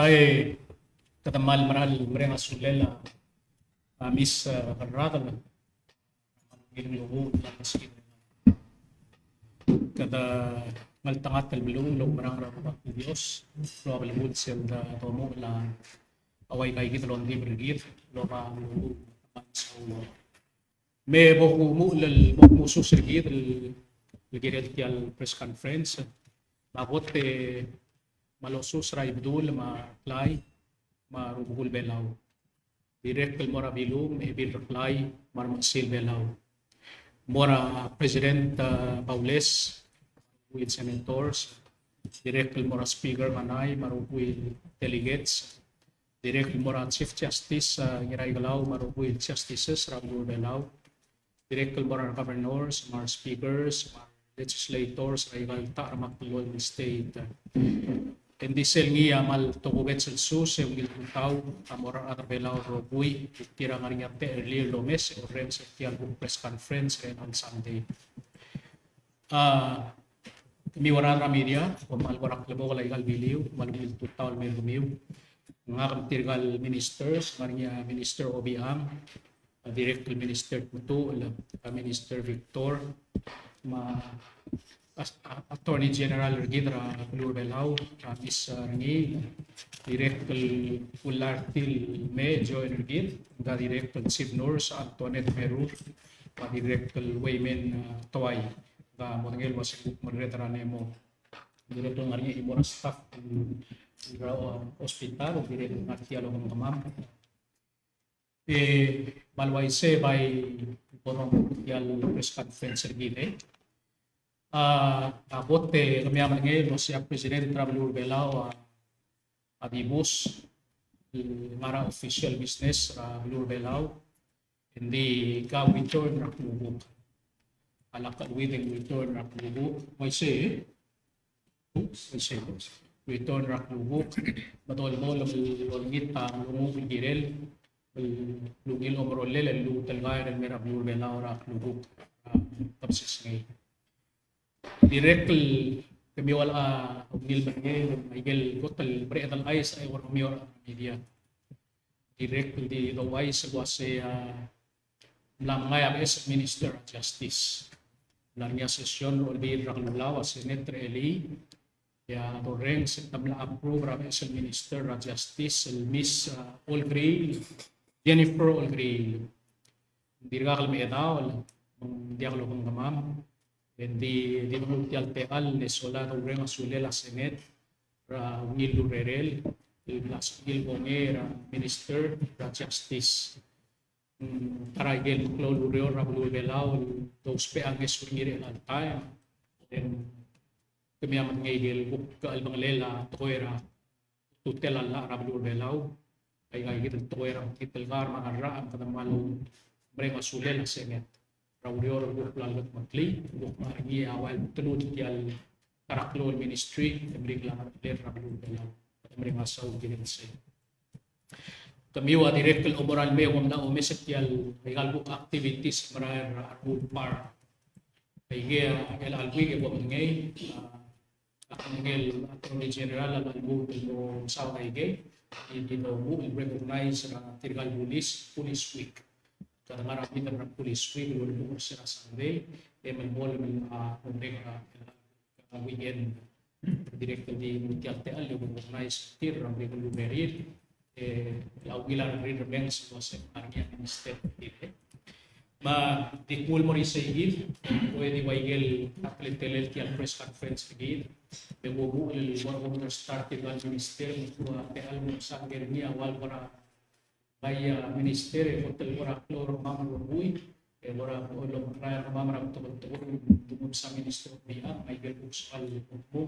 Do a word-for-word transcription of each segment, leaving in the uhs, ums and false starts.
E kede kmal meral mereng a sulel a, a Miss, e, Gerradel. Kede ngeltengat el beluu el oumerang er a Rubak el Dios, el ua belkul sel domuchel a uaika kid el ongdibel er kid, el oba Me bo kumuchel el mo kmusus er kid el, el kirel tia el press conference. Me a kot e kmal osus er a Ibedul me a Reklai me a Rubekul Belau. Dirrek el mo er a Bilung, Ebil Reklai me a Remechesil Belau. Mo er a President, e, Baules, rokui el senators, dirrek el mo er a Speaker Kanai me a rokui el delegates, dirrek el mo er a Chief Justice, e, Ngiraikelau me a rokui el justices er a beluu er a Belau, dirrek el mo er a governors me a speakers me a legislators er aika el ta er a meklou el state. Engdi sel ngii a kmal tokubets el sus e ungil tutau a mo er a rechad er a Belau el rokui, tir a ngar er ngii a techellir el omes e orrenges er tia el kuk press conference er a Sunday. A, kemiu a rechad er a media, kom kmal kora klebokel aika el biliu, me a ungil tutau el mei er kemiu. Ngak me tirka el ministers, ngar er ngii a Minister Obichang, a dirrek el Minister Tmetuchl, a Minister Victor, me a, a, Attorney General er kid er a beluu er a Belau, a Miss, e, Rengiil, dirrek el Ulartil me join er kid, a dirrek el Chief Nurse Antoinette Meru, a dirrek el Wayman, e, Toai. Ng mo medengei el ua se kuk merreder er a nemo. Dirrek el ngar er ngii a chimo er a staff er a hospital, dirrek el ngar er tia el okemam. E, me a le uaisei e bai bo kuk tia el press conference er kid. A, a kot e kemiu a medengei el ua se a President er a beluu er a Belau a, a dibus el ngar er a official business er a beluu er a Belau. Engdi ke return er a klukuk. A lak el within return er a klukuk. Uaisei, uaisei, return er a klukuk. Me dolemolem el olengit a klukuk el kirel el ungil omerolel el lmuut el kaer el mei er a beluu er a Belau er a klukuk. A, tebesengei. Dirrek el kemiu a, a, ungil medengei, aike el kot el bereched el chais a eko er kemiu a media. Dirrek el di douchais el ua se, a, mla mngai a beches el Minister er a Justice. Mla er ngii a session er a Olbiil er a Kelulau, a Senate er a elii, e a dorrenges e te mla approve er a beches el Minister er a Justice, el Miss, a, Olkeriil, Jennifer Olkeriil. Ng dirkak el mechedaol, me ng diak lobengkemam, e ng di, di nguu tia el techall el sola e doureng a sulel a Senate er a ungil el urerel el bla sel kongei er a Minister er a Justice. Mm, ta er aike el meklou el ureor er a beluu er a Belau el dousbech a ngeso er ngii er chelecha el taem. E ng kemiu a medengei el kuk chelebangel a tekoi er a ultutelel a llach er a beluu er a Belau. Aika kid el tekoi er a mekngit el kar me a ngerachel, me kede kmal mereng a sulel a Senate er a ureor el kuk bla lekmeklii, el kuk ngar er ngii a ua el bdelul tia el ta er a klou el ministry, e meringel a ngerchelel er a beluu er a Belau. Kede mereng a saul el kirel sei. Kemiu a dirrek el omorael mei e kom mla omes er tia el, aika el kuk activities el merael er a Rengul Park. Aike el, el week e kom medengei, a, a, medengei el Attorney General a lmuut el mo saod aikei, e di domuchel el recognize er tirka el police, Police Week. Kede ngar er a middle er a Police Week, el ulemuchel er sel Sunday, e melemolem el, a, mo merek er a, a, weekend. Dirrek el di nguu tia el techall el recognize er tir er a mle urerir, e, a ungil a rengrir el remenges el ua se ng ngar er ngii a minister er tir, e. Me di kuk mo er isei kid, e di ua ikel ta el teletelel tia el press conference er kid, me bo kuk el mo er a start er tirka el minister, me kuk a techall el mo mesa er ngii a ua el kora bai a minister e kot el kora klou er kemam el rokui, e kora klou el omerael er kemam er a betok el tekoi, me kuk mesa Minister Obichang, me aike el kuk soal el kmo,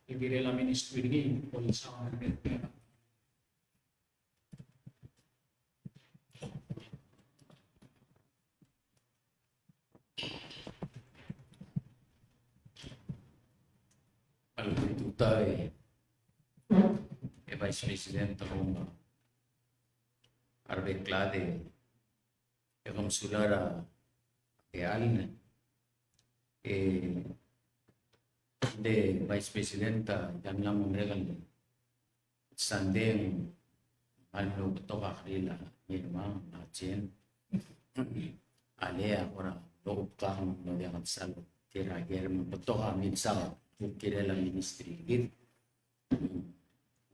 el kirel a ministry er ngii, kuk soal el Kmal ungil tutau e Vice President, a rubak, a rebek el chad, e kom sulang er a techall, e, e, Vice President, a, ng mla mo merek el Sandei, ng kmal mlo betok a kerir a Ngirmang, a Jen. A le a kora lobkak me ng diak el sal ker a ker me ng betok a milsa kuk kirel a ministry er kid.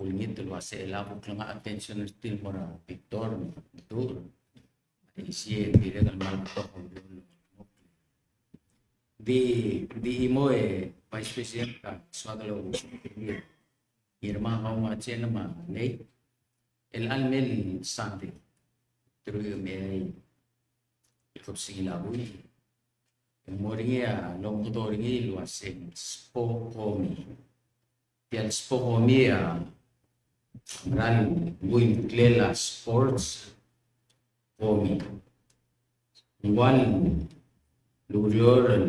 Ulengit el uase a kuk lengai a attention er tir el mo er a Victor, me a Tur. Isei e dirrek el kmal betok a ureor. Di, di chimo e Vice President a soak el Ngirmang, kau me a Jen me a Lei, el chelecha el mei el Sandei, teruich me a eai el kebesengil a buil, e ng mo er ngii a lomekedong er ngii el uase ng Spokkomi. Tia el Spokkomi a mera el nguu a ngklel a sports komi. Ng ua el ureor el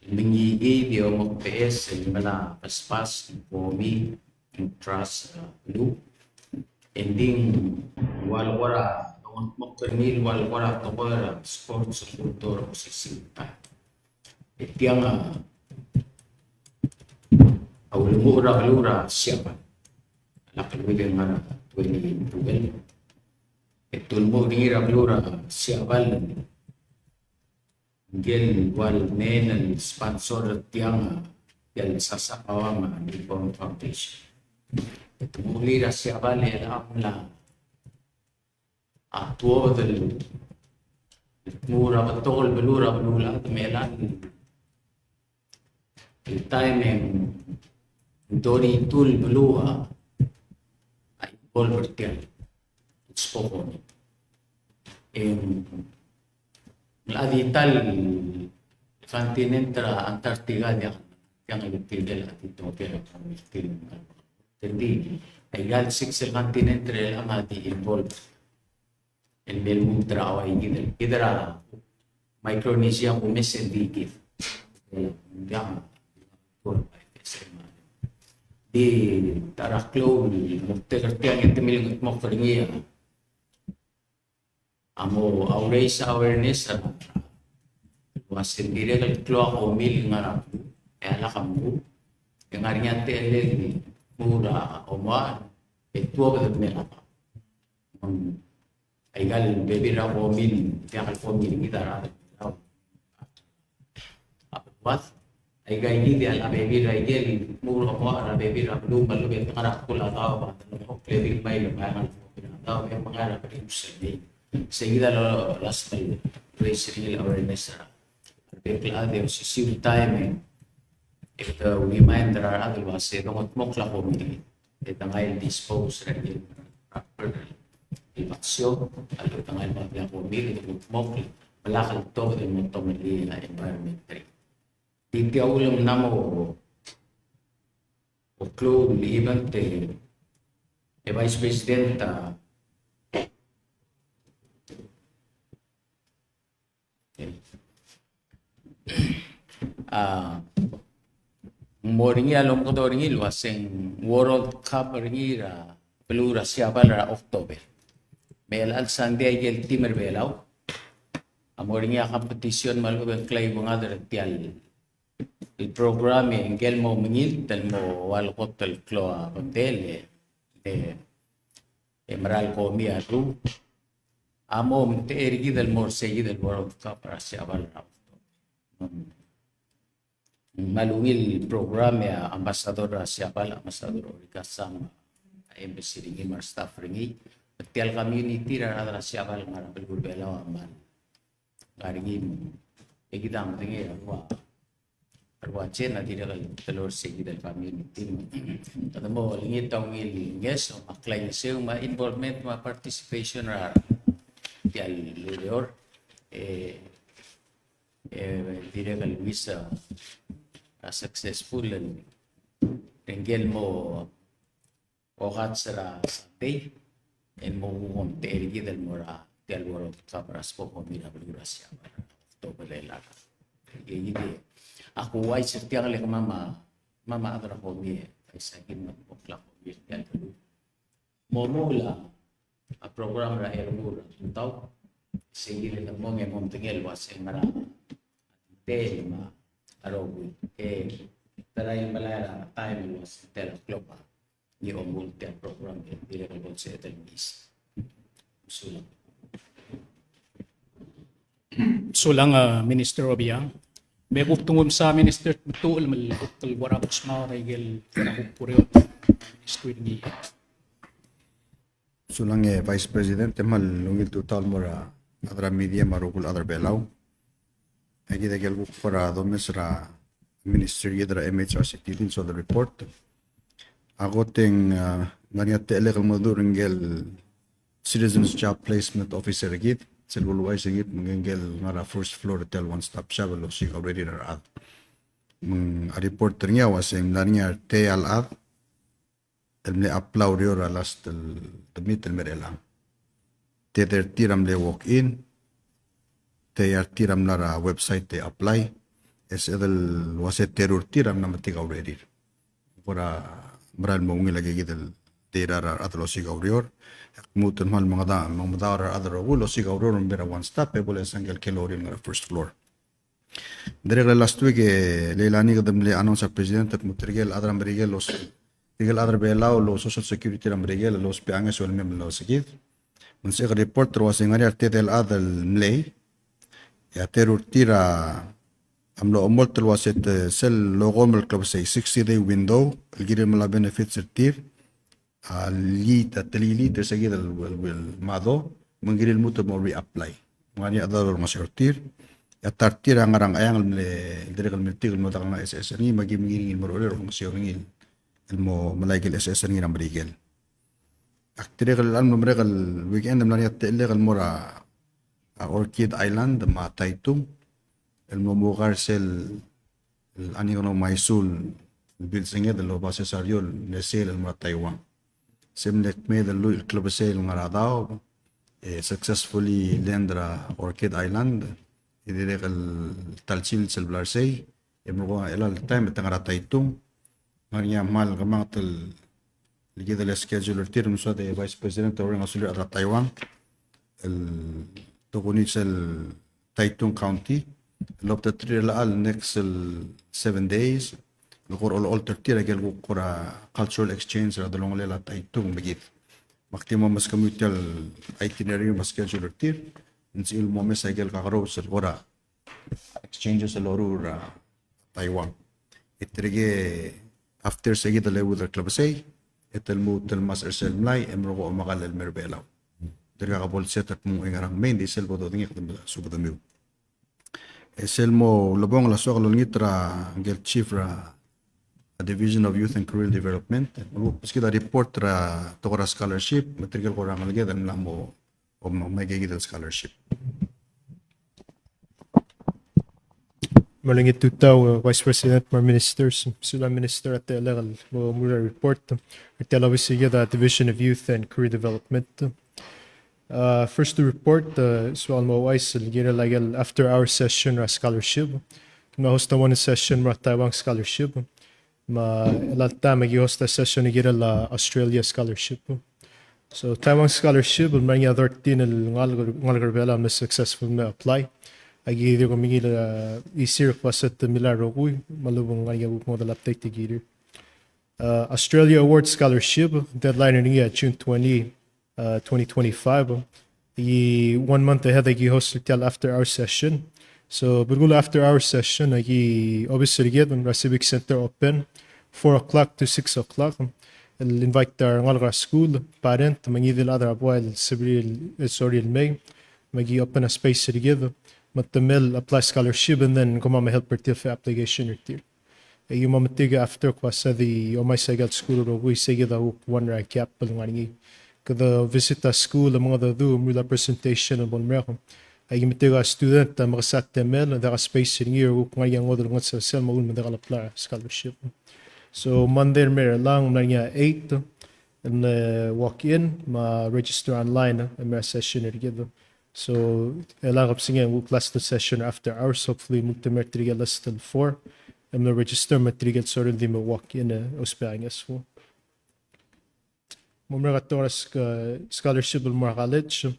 mengikiid e omekbeches el mla basbas el komi, ng trust, a, beluu. E ng di ng ua el kora, ng mo er ngii el ua el kora tekoi er a sports el kultur, osisiu. E tiang a, a ulemuchel er a beluu er a Siabal. Lak el uaisei, ngar er a twenty twelve. E te ulemuchel er ngii er a beluu er a Siabal, ngike el ua el main el sponsor er tiang a, tia el Sasakawa me a Nippon Foundation. E te mo er ngii er a Siabal e a mla a tuobed el, el tmuu er a betok el beluu er a beluulechad me a el taem e ng thirty-two el beluu a involve er tia el Spokkomi. E ng locha di ta el continent er a Antarctica, diak, tiang el tir el a di tobed er a, tir el Te di, aika el six el continent er chelechang a di involve el me lmuut er a Hawaii, kid el, kid er a Micronesia, kumes e ng di kid. Ng di a, di ta er a klou el moktek er tiang e te milengetmokl er ngii a a mo, a raise awareness er a, el uase ng dirrek el klou a komi el ngar er a, e a lak a mong, e ng ngar er ngii a techellel el mo er a omoachel, e tuobed el mei er a, aika el bebil er a komi, diak el komi er kid a rechad er a, a beluad. Aika ikid a bebil er a ikel mo er a omoachel er a bebil er a beluu me a lechub e te ngar er a bkul a daob a delengchokl e di mei el mengai er a bkul a daob e mengai er a bkul a daob. Sei kid a last mile raise er ngii el awareness er a rebek el chad e osisiu el taem e te remind er a rechad el uase dongetmokl a komi. E te ngai el dispose er a ikel rubber el basio, a le te ngai el babier a komi, e dongetmokl, me lak el tobed el mo tomellii a environment er ngii. Di tia uchul me ng mla mo klou el event e, e Vice President a, a, ng mo er ngii a lomekedong er ngii el uase ng World Cup er ngii er a beluu er a Siabal er a October. Me a chelecha el sandei a ikel team er a Belau a mo er ngii a competition me a lechub e ng klaiuengadel er tia el program e ngike el mo mengilt el mo ua el kot el klou a bendel e, e, e mera el komi a rruul a mo omtechei er kid el mo er sei kid el World Cup er a Siabal er a October. Me a ungil program e a ambassador er a Siabal, Ambassador Orikasa, a embassy er ngii me a staff er ngii, me tia el community er a rechad er a Siabal el ngar er a beluu er a Belau a mle ngar er ngii, e kid a medengei a rua, a rua Jen a dirrek el teloi er sei kid el community. Kede mo olengit a ungil ngeso me a klaingeseu me a involvement me a participation er a tia el ureor. E e dirrek el wish a, a successful el, ngike el mo okats er a Sunday, el mo kuk omtechei er kid el mo er a tia el World Cup er a Spokane er a beluu er a Siabal er a October el rak. E kid a kuuchais er tiang el kemam a, kemam a chad er a komi, a isei kid me a kuk a komi er tia el beluu. Mo omuchel a program er a Elmur a tutau, sei kid el mong e mo medengei el uase ng ngar er a tele me a rokui. E tara el melai er a taem el uase tela klok a ngii a omult er tia el program el dirrek el bo lsebeched el mesa. Sulang. Sulang, a, Minister Obichang. Me kuk tungum sa Minister Tmetuchl me kuk el kora bo smau er a ikel kora kuk ureor er a Ministry er ngii. Sulang e Vice President, e kmal ungil el tutau el mo er a rechad er a media me a rokui el chad er a Belau. Aki di ikel kuk kora domes er a Ministry er a M H R C T el soad el report. A kot e ng, a, ngar er ngii a techellek el mengedecheduch er ngii el Citizens Job Placement Officer er kid, sel uluuchais er kid, me ngii el ngar er a first floor er tia el one stop shop el osiik a urerir a rechad. Me ng a report er ngii a uase ng mla er ngii a reteai el chad el mle apply er a ureor er a last el debate el mei er chelechang. Tedei er tir a mle walk in, tedei er tir a mla er a website e apply, e sebeched el uase teru er tir a mla metik a urerir. Kora mera el mo ungil a ikakid el data er a rechad el osiik a ureor. Ak lmuut el kmal mengedecheduch, mengedecheduch er a rechad el rokui el osiik a ureor me a one stop, e bo lesa ngike el kel oureor el ngar er a first floor. Dirrek el last week e Leilani kede mle announce a President el kmo tirke el chad er a Merikel el os-, tirke el chad er a Belau el Social Security er a Merikel el ousbech a ngeso el mei me losikid. Me ng sebechek el report el uase ng ngar er ngii a retedei el chad el mlei, e a teru er tir a mlo omolt el uase te sel lokom el klebesei sixty day window el kirir el melai a benefits er tir a late, a teliliit er se kid el, el, el mado, me ng kirir el lmuut el mo reapply. Me ng ngar er ngii a chad el olengeseu er tir, e a ta er tir a ngar er a Ngcheangel el mle, dirrek el miltik el mo diak el ngar er a S S er ngii, me aki mengiil er ngii el mo er a uchei er a olengeseu er ngii el mo melai a ikel S S er ngii er a Merikel. Ak dirrek el mlo merek el weekend e mla er ngii a techellek el mo er a, a Orchid Island me a Taitung, el mo mukar sel el Aningeno Maishu el bilsenged el oba sesariol el sel el mo er a Taiwan. Se mle kmeed el lluich el klebesei el ngar er a daob, e successfully land er a Orchid Island, e dirrek el ta el sils el bla er sei, e mlo ko er chelecha el taem e te ngar er a Taitung, ngar er ngii a kmal kemanget el kid el schedule er tir, me ng soad e Vice President el oureor el ngar er a sulir a rechad er a Taiwan, el tokuni sel Taitung County, el obengterir er chelecha el next el seven days, el kora olecholt er tir a ikel kuk kora cultural exchange er a delongelel a Taitung me kid. Me ak di mo meskemiu tia el itinerary me a schedule er tir, me ng sebechir el mo mes a ikel kakerous el kora exchanges el loruul er a Taiwan. E tirke after se kid el euid el klebesei, e te lmuut el ngmasech er sel mlai, e mlo ko omakall el mei er a Belau. Tirka a bo el set el kmo ng ngar er ngii a May, ng di sel bo dodengei e kede subedemiu. E sel mo ulebongel a soak el olengit er a ngike el chief er a Division of Youth and Career Development. Meskid a report er a tekoi er a scholarship, me tirke el kora ngeleked el mla mo, o mo, mo ikakid el scholarship. Me olengit tutau, uh, Vice President me a Ministers, sulang Minister er a techellek el mo omuchel er a report er tia el obis er kid a Division of Youth and Career Development. Uh, first to report, uh, soal mo ouchais el kirel a ikel after hour session er a scholarship. Ng mla host a one session er a Taiwan scholarship. Me a chelecha el taem e ki host a session el kirel a Australia scholarship. So Taiwan scholarship el mla er ngii a thirteen el ngalek, ngalek er a Belau el mle successful el mle apply. Aki dirk mengiil, uh, isir el kmo se te milai a rokui, me a lebo ng ngar er ngii a kuk ngodech el update er kid. Uh, Australia Award Scholarship, deadline er ngii a June twenty, uh, twenty twenty-five. E one month ahead aki host er tia el after hour session. So belkul a after hour session, aki obis er kid er a Civic Center open four o'clock to six o'clock. El invite er a rengalek er a skuul, parent, me ngii di el chad er a buai el sebechir el, el sorir el mei. Me aki open a space er kid, me te mei el apply scholarship and then kemam a help er tir el fill application er tir. E aki mo metik after el kmo se di omais a ikel skuul el rokui, se kid a kuk one er a gap el ngar er ngii. Kede visit a skuul e mengedecheduch, me rullii a presentation el bo lemerek. Aki metik a student a mekesai a temel, diak a space er ngii, e kuk ngar er ngii a ngodech el ngeso sel mo uchul me diak el apply er a scholarship. So Monday el mei er chelechang, ng mla er ngii a eight, el mle walk in, me a register online, e mei er a session er kid. So, e chelechang e kebesengei e ng kuk last el session er a after hours, hopefully mo ultuil er tirke el last el four, e mlo register me tirke el sorir el di mo walk in, e ousbech a ngeso. Mo merek a tekoi er a sch-, scholarship el mo er a college.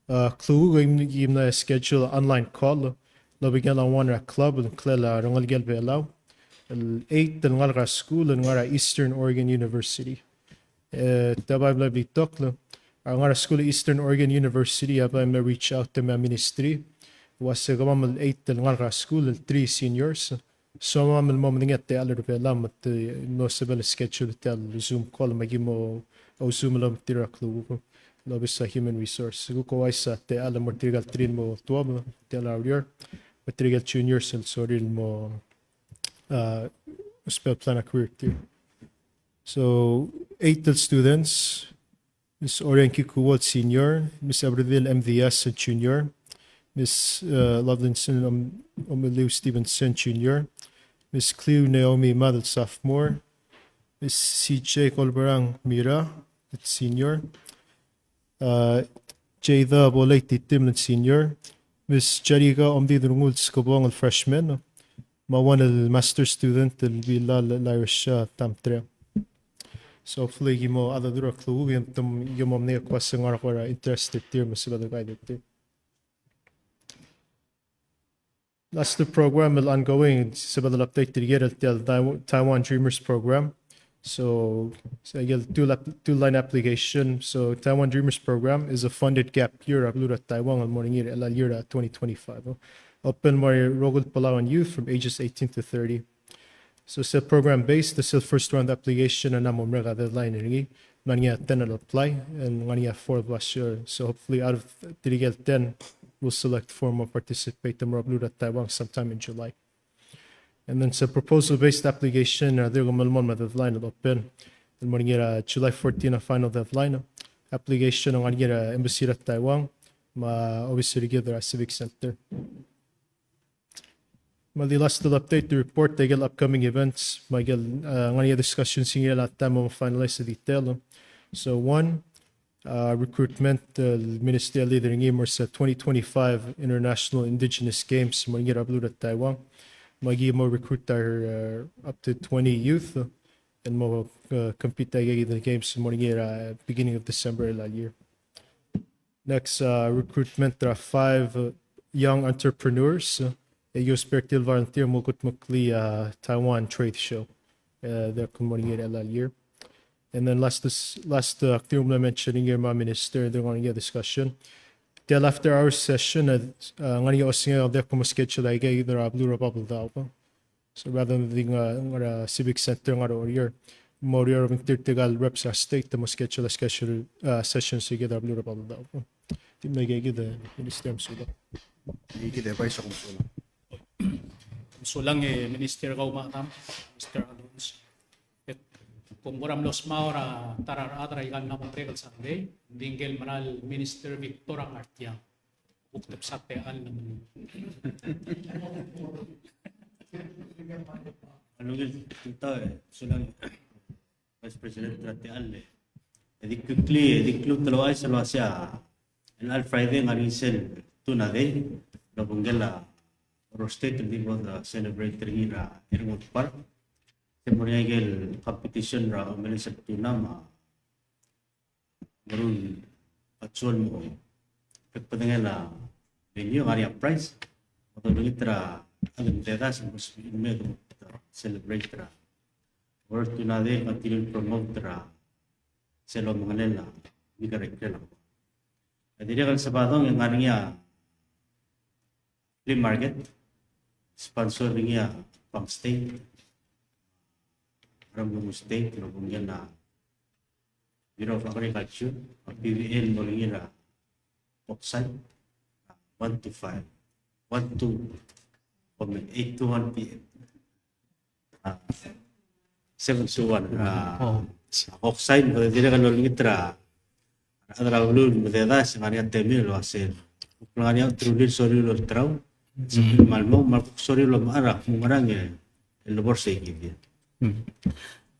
Uh, klukuk e ki mla schedule online call el obengkel a one er a club el ngklel a rengelekel Belau el eight el ngalek er a skuul el ngar er a Eastern Oregon University. E, tia bai mle betok el, a ngar er a skuul er a Eastern Oregon University a bai me reach out er a ministry. Ua se kemam el eight el ngar er a skuul el three seniors. So kemam el mo medengei a techall er a Belau me te mlo sebechel el schedule tia el Zoom call me ki mo ouzoom el mo er tir a klukuk el obis er a human resource. Kuk ouchais a techall el mo er tirka el three el mo twelve, techall er a ureor, me tirka el juniors el sorir el mo, uh, spell plan a career tir. So, eight students, Miss Orion Kikuo Senior, Miss Aberdeen M D S Junior, Miss, uh, Lovelinson Om-, Omeliu Stevenson Junior, Miss Cleo Naomi Madel Sophomore, Miss C J Kolberang Mira Senior, uh, Jada Bolei Titimlen Senior, Miss Jerika Omdi Drungul Skobong el freshman, me a one el master student el Bilal Larisha Tamtre. So hopefully ki mo a dodura klou, ki mo, ki mo mnei a kua se ngar er a interested tir me sebechel el guide er tir. Last el program el ongoing, sebechel el update er tir el tia el Taiw-, Taiwan Dreamers Program. So, so aike el two lap-, two line application. So Taiwan Dreamers Program is a funded gap year er a beluu er a Taiwan el mo er ngii er a year er a twenty twenty-five. Open mo er a rokui el Palauan youth from ages eighteen to thirty. So sel program based, sel first round application a mla mo merek a deadline er ngii, ng ngar er ngii a ten el apply, and ng ngar er ngii a four el basio. So hopefully out of tirke el ten, we'll select four mo participate el mo er a beluu er a Taiwan sometime in July. And then sel proposal based application, a dirk melemolem a deadline el open el mo er ngii er a July fourteen a final deadline. Application a ngar er ngii er a embassy er a Taiwan, me a obis er kid er a Civic Center. Me a di last el update, the report, aike el upcoming events, me aike el, uh, ngar er ngii a discussion er ngii el taem el mo finalize a detail. So one, uh, recruitment, uh, ministry a leader er ngii el mo er sel twenty twenty-five International Indigenous Games, mo er ngii er a beluu er a Taiwan. Me aki mo recruit a, uh, up to twenty youth, uh, el mo, uh, compete er aike el games, mo er ngii er a, uh, beginning of December er a year. Next, uh, recruitment er a five, uh, young entrepreneurs, uh, e ousbech er tir el volunteer el mo kudmeklii a, uh, Taiwan Trade Show, uh, er a kmo er ngii er a year. And then last, this, last, uh, ak di mle mention er ngii er a Minister, e ng ngar er ngii a discussion. Tia el after hours session, uh, uh, ng ngar er ngii a osengek el dirk mo schedule aike er a beluu er a Babeldaob. So rather than di ngar er a, ngar er a Civic Center, ngar er a Oreor, mo er a Oreor a bengterir tirka el reps er a state, mo schedule a schedule, uh, session er kid er a beluu er a Babeldaob. Di mle aike kid, Minister, mesulang. Aike kid, Vice, mesulang. Mesulang, e, Minister Kaumadam, Mister Alonso. E, kom kora mlo smau er a ta er a rechad er aika el mla mo merek el Sunday, ng di ngike el mera el Minister Victor a ngar tiang. Kuk tebsa techall el mo. A ungil tutau, e, mesulang Vice President er a techall. E di quickly, e di klou el ouchais el uasei a chelecha el Friday ng ngar er ngii sel Tuna Day, el obengkel a Oreor State el di bo de celebrate er ngii er a Irngut Park. Se mo er ngii aike el competition er a omelesek el tuna me a meruul a patrol el mo bek el bedengel a venue, ngar er ngii a prize. Me dolengit er a chad el mededaes el mo sebechir el mei e celebrate er a World Tuna Day, continue el promote er a sel omengelel a mekera el ikrel a. E dirrek el Sabadong e ng ngar er ngii a flea market, sponsor er ngii a Pang State, Ramlungu State, el obengkel a Bureau of Agriculture, a P V A el mo er ngii er a Oksai, one to five, one to, eight to one P M. Ah, seven to one. Ah, Oksai, me dirrek el olengit er a rechad er a beluu el mededaes, ng ngar er ngii a temir el uasei, ng ngar er ngii a terulir sorir el olterau, me a lmong, me a lkuk sorir el omechar a kmo ngerang e le bo er seikid.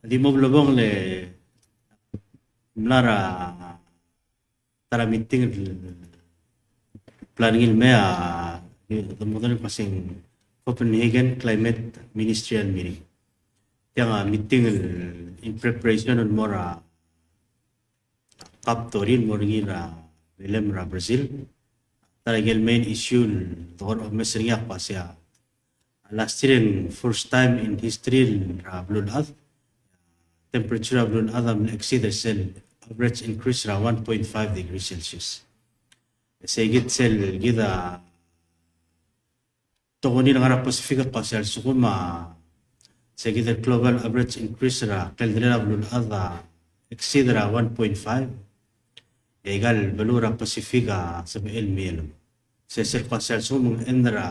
Di mo blebong le mla er a ta er a meeting el plan er ngii el mei a, the modern passing Copenhagen Climate Ministerial Meeting. Tiang a meeting el in preparation el mo er a COP thirty el mo er ngii er a Belém er a Brazil. Ta er a ikel main issue el dechor omes er ngii a kmo sei a last year e ng first time in history er a beluulechad, temperature er a beluulechad a mle exceed er sel average increase er a one point five degree Celsius. Sei kid sel kid a tokuni el ngar er a Pacific el kmo se a lsekum a sei kid el global average increase er a kldelel a beluulechad a exceed er a one point five, e aika el beluu er a Pacific a sebechel el mei el. Se sel kmo se a lsekum ng end er a,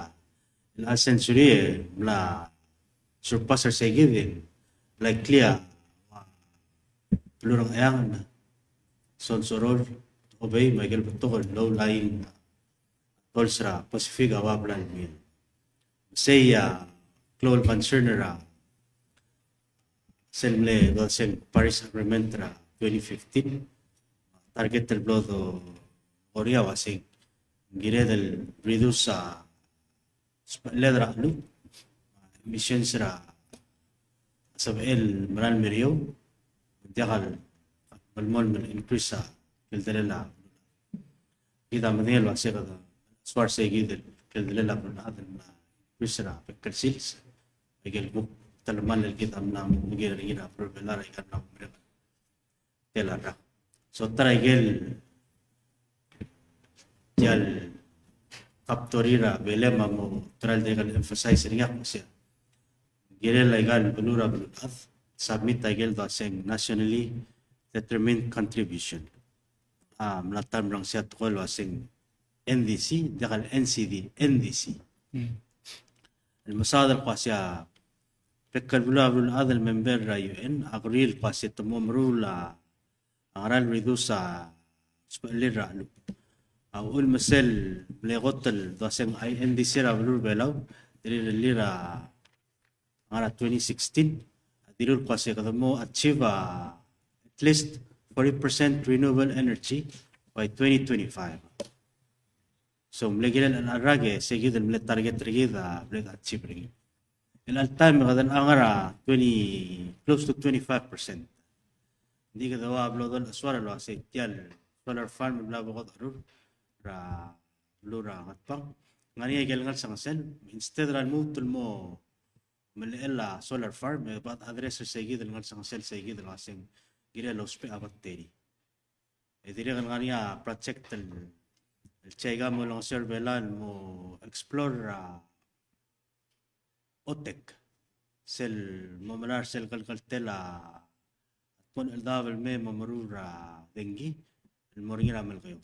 el century e mla surpass er sei kid el likely a beluu er a Ngcheangel, Sonsorol, Obei, me aike el betok el low-lying atolls er a Pacific a ua bla el mei. Sei a klou el concern er a sel mle dua sel Paris Agreement er a twenty fifteen. Target el blo dokoria a ua sei ng kired el reduce a usbecheled er a cheluch, emissions er a sebechel el mera el meriou, diak el melemolem el increase a kldelel a. Kid a medengei el ua se kede soal sei kid el kldelel a beluulechad el mla increase er a bek el sils, aike el kuk telemall el kid a mla mo oker er ngii er a beluu er a Belau er aika el mla mo merek tia el rak. So ta er aike el tia el kaptorir a Belem a mo try el dirrek el emphasize er ngii a kmo se kirel aika el beluu er a beluulechad submit aike el dua se ng nationally determined contribution. A mla ta el mrang sia tekoi el ua se ng N D C, diak el N C D, N D C. El mesaod el kmo se a bek el beluu er a beluulechad el member er a U N a agree el kmo se te mo meruul a ngera el reduce a usbechel er a cheluch. A uchul me sel mle kot el dua se ng I N D C er a beluu er a Belau, dilu el lir a ngar er a twenty sixteen, a dilu el kmo se kede mo achieve a at least forty percent renewable energy by twenty twenty-five. So mle kirel a rak e sei kid el mle target er kid a mle achieve er ngii. El all time e kede ngar er a twenty, close to twenty-five percent. Ng di kede ua blo dolechesuar el ua se tia el solar farm el bla bo kede cherur er a beluu er a Ngatpang. Ng ngar er ngii aike el ngelsengsel, instead er a lmuut el mo melechel a solar farm, e bo address er sei kid el ngelsengsel sei kid el ua se ng kirel ousbech a battery. E dirrek el ngar er ngii a project el, el tia ikang a mo olengeseu er a Belau el mo explore er a OTEC, sel mo melai er sel kelkeltel a tmon el daob el mei me mo meruul er a dengki el mo er ngii er a Melekeok.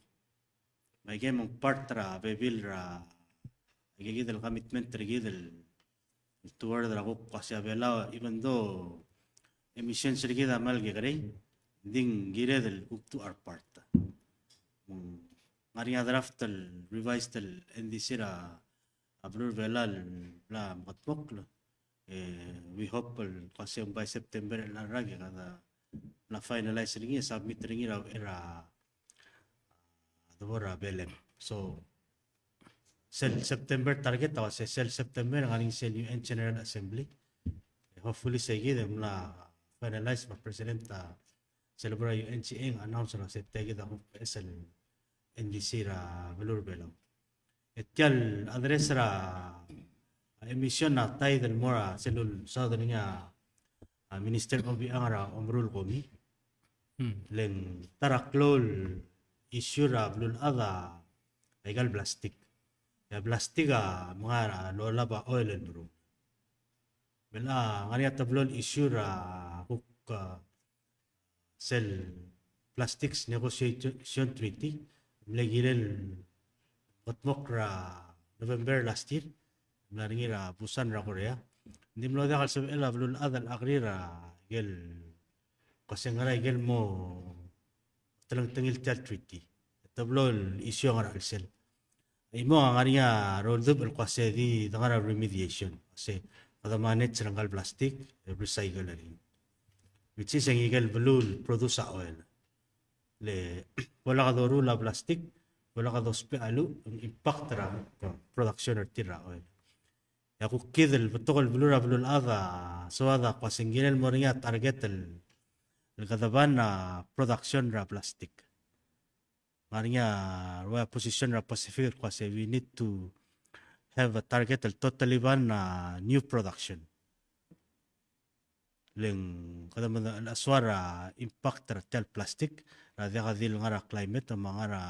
Me aike me ng part er a bebil er a, aike kid el commitment er kid el toward er a kuk kmo se a Belau, even though emissions er kid a kmal kekerei, ng di ng kired el kuk do our part. Me ng ngar er ngii a draft el revised el N D C er a a beluu er a Belau el bla mekedmokl. E, we hope el kmo se ng by September el rak e kede mla finalize er ngii e submit er ngii er a, er a debo er a Belem. So sel September target a ua se sel September ng ngar er ngii sel U N General Assembly. E, hopefully sei kid e mla finalize me a President a sel bo er a U N G A ng announce er a se tia kid a kuk beches el N D C er a beluu er a Belau. E tia el address er a emission a taid el mo er a sel ulsaod er ngii a, a Minister Obichang er a omeruul el komi. Le ng ta er a klou el issue er a beluulechad a aika el plastic. E a plastic a menga er a lolab a oil el meruul. Me a ngar er ngii a teblo el issue er a kuk, a, sel Plastics Negotiation Treaty, mle kirel mekedmokl er a November last year, mla er ngii er a Busan er a Korea. Ng di mlo diak el sebechel a beluulechad el agree er a ikel, kmo se ng ngera ikel mo telengtengil tia el treaty. Teblo el issue a ngar er a chelsel. Chimo a ngar er ngii a roldubech el kmo se di dengar er a remediation, se kede manage er ngka el plastic, e recycle er ngii. Which is e ng ikel beluu el produce a oil. Le bo lak doruul a plastic, bo lak dousbech a cheluch, ng impact er a production er tir er a oil. E a kuk kid el betok el beluu er a beluulechad a soad a kmo se ng kirel mo er ngii a target el, el kede ban a production er a plastic. Ngar er ngii a ua position er a Pacific el kmo se we need to have a target el totally ban a new production. le ng kede me ng soal er a impact er tia el plastic er a diak di le ngar er a climate me a ngar er a,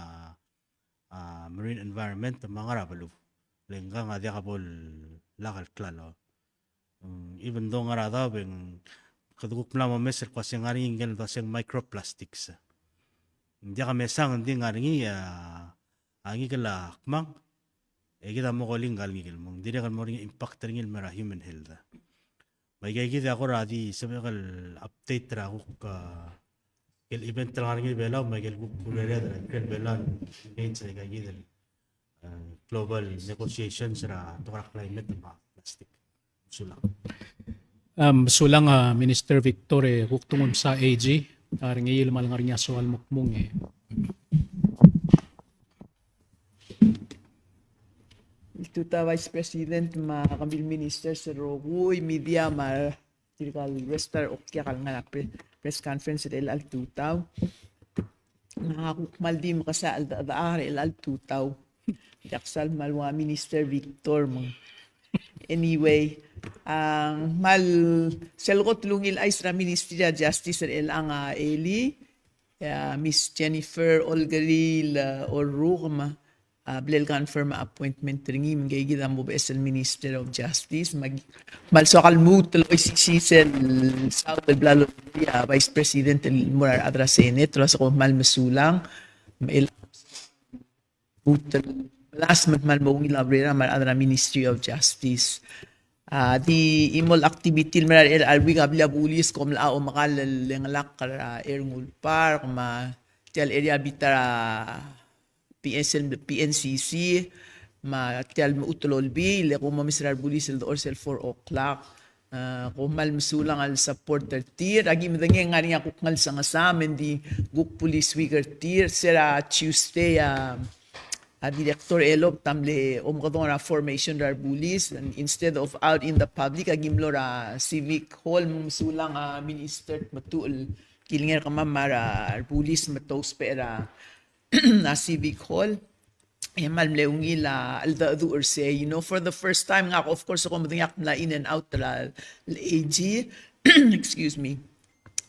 a, marine environment me a ngar er a beluu. Le ng kang a diak bo lak el klalo. Mm, even though ngar er a daob e ng kede kuk mla mo mes el kmo se ng ngar er ngii ngike el dua se ng microplastics. Ng diak a mesang, ng di ngar er ngii a, a ngikel a kmang, e kid a mo kolii ngka el ngikel, me ng dirrek el mo er ngii a impact er ngii el mo er a human health. Me aika kid a kora di sebechek el update er a kuk, a, el event el ngar er ngii er a Belau, me aike el kuk urered er a ikrel Belau el engage er aika kid el, a, global negotiations er a tekoi er a climate me a plastic. Sulang. Am, sulang a Minister Victor, e kuk tmuu el msa A G, a, er ngii el kmal ngar er ngii a soal el mo kmung e. Tutau Vice President me a kemiu el ministers el rokui, media me a tirka el rest er a okiak el ngar er a pre-, press conference er chelecha el tutau. Ng kuk kmal di mekesai a cheldechedechak er chelecha el tutau. Diak sal kmal ua Minister Victor me ng. Anyway, a, kmal sel kot el ungil chais er a Ministry er a Justice er chelechang a elii, e a Miss Jennifer Olkeriil, e, Orrukem, a, bla el confirm a appointment er ngii, me ngii kid a mo beches el Minister of Justice, me a, me a lsoak el lmuut el oisisiich sel saul el bla lolekoi a Vice President el mo er a rechad er a Senate, el uase kom kmal mesulang, me el lmuut el melasem el kmal mo ungil a urerem me a rechad er a Ministry of Justice. A, di chimo el activity el mla er a, er a week a blil a bulis, kom locha omekall el chengelakl er a Ernguul Park, me tia el area el bita er a P N C, P N C C, me tia el mechut el olbiil, e kom omes er a rebulis el dechor sel four o'clock. A, kom kmal mesulang el support er tir. Aki medengei e ng ngar er ngii a kuk ngelsengesam, me ng di kuk Police Week er tir. Se er a Tuesday, a, a Director Elob a mle omekedong er a formation er a rebulis, and instead of out in the public, aki mlo er a Civic Hall, mesulang a Minister Tmetuchl el kilengei er kemam me a rebulis me te ousbech er a a Civic Hall. E kmal mle ungil a cheldecheduch er sei, you know, for the first time, ngak, of course, kom medengei ak mla in and out er a A G, excuse me.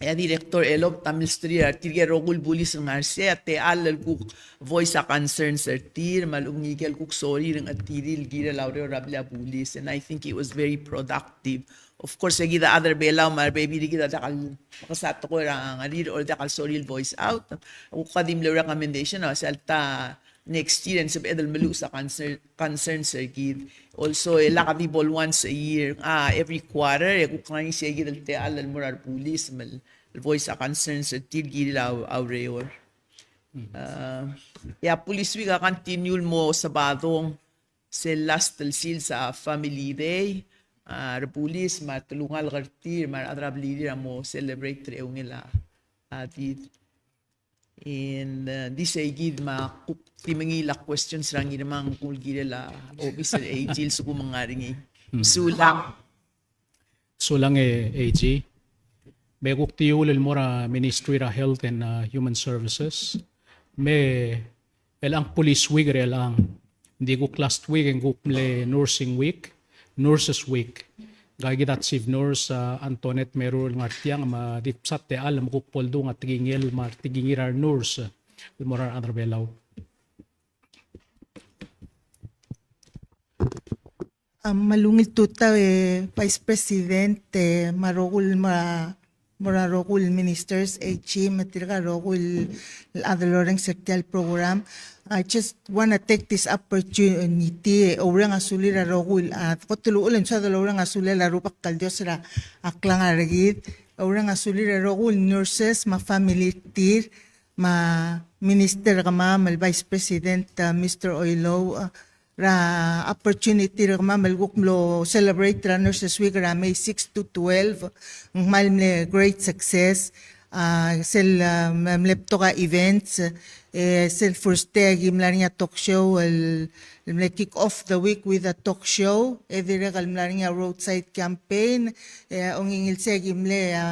E a Director Elob a mle msterir a tirke el rokui el bulis el ngar er sei, a techall el kuk voice a concerns er tir, me a lechub ngike el kuk sorir el ngetirir el kirel a ureor er a blil a bulis, and I think it was very productive. Of course, e kid a chad er a Belau me a rebebil er kid a diak el mekesai a tekoi er a ngerir, or diak el sorir el voice out. Kuk a di mle recommendation a sel ta next year e ng sebeched el meluches a concern, concerns er kid. Also, e lak di bo el once a year, a, every quarter, e kuk ngar er ngii sei kid el techall el mo er a rebulis me el voice a concerns er tir el kirel a, a ureor. A, e a Police Week a continue el mo Sabadong, sel last el sils a Family Day, a rebulis me a telungalek er tir me a rechad er a blirir a mo celebrate er a eungel a, a did. And, uh, di sei kid me a kuk di mengiil a questions er a Ngirmang, kuk el kirel a obis er a A G el sekum ng ngar er ngii. Sulang. Sulang e A G. Me kuk tiul el mo er a Ministry er a Health and, uh, Human Services. Me chelechang Police Week er chelechang. Ng di kuk last week e ng kuk mle Nursing Week, Nurses Week. Ngka kid a Chief Nurse, uh, Antoinette Merur el ngar tiang, me a di kuk msa techall me kuk bo ledung a tekingel me a retekingir a renurse el mo er a rechad er a Belau. A, me a ungil tutau e Vice President, e, me a rokui el mo er a, mo er a rokui el ministers, A G, me tirka el rokui el chad el orrenges er tia el program. I just wanna take this opportunity, e, oureng a sulir a rokui el, a, kot el uchul e ng soad el oureng a sulir a Rubak el Dios er a klengar er kid, oureng a sulir a rokui el nurses me a family er tir, me a Minister er kemam el Vice President, a, Mister Oilouch, a, er a opportunity er kemam el kuk mlo celebrate er a Nurses Week er a May six to twelve, ng kmal mle great success, a, sel, a, me, mle betok a events, e, sel first day a ki mla er ngii a talk show, el, el mle kick off the week with a talk show, e dirrek el mla er ngii a roadside campaign, e, ongingil sei a ki mle, a,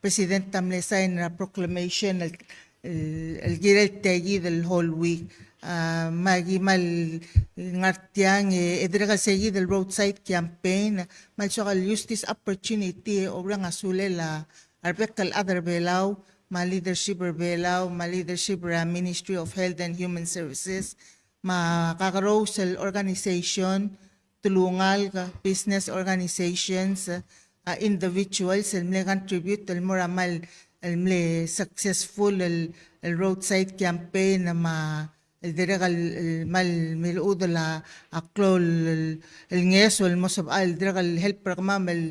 President a mle sign er a proclamation, el el, el kirel tia kid el whole week. A, me aki kmal ngar tiang, e, e dirrek el sei kid el roadside campaign, me a lsoak el use this opportunity e oureng a sulel a rebek el chad er Belau, me a leadership er Belau, me a leadership er a Ministry of Health and Human Services, me a kakerous el organization, telungalek, business organizations, a, individuals el mle contribute el mo er a kmal, el mle successful el, el roadside campaign, me a el dirrek el, el kmal melechudel a, a klou el, el ngeso el mo sebechel el dirrek el help er kemam el,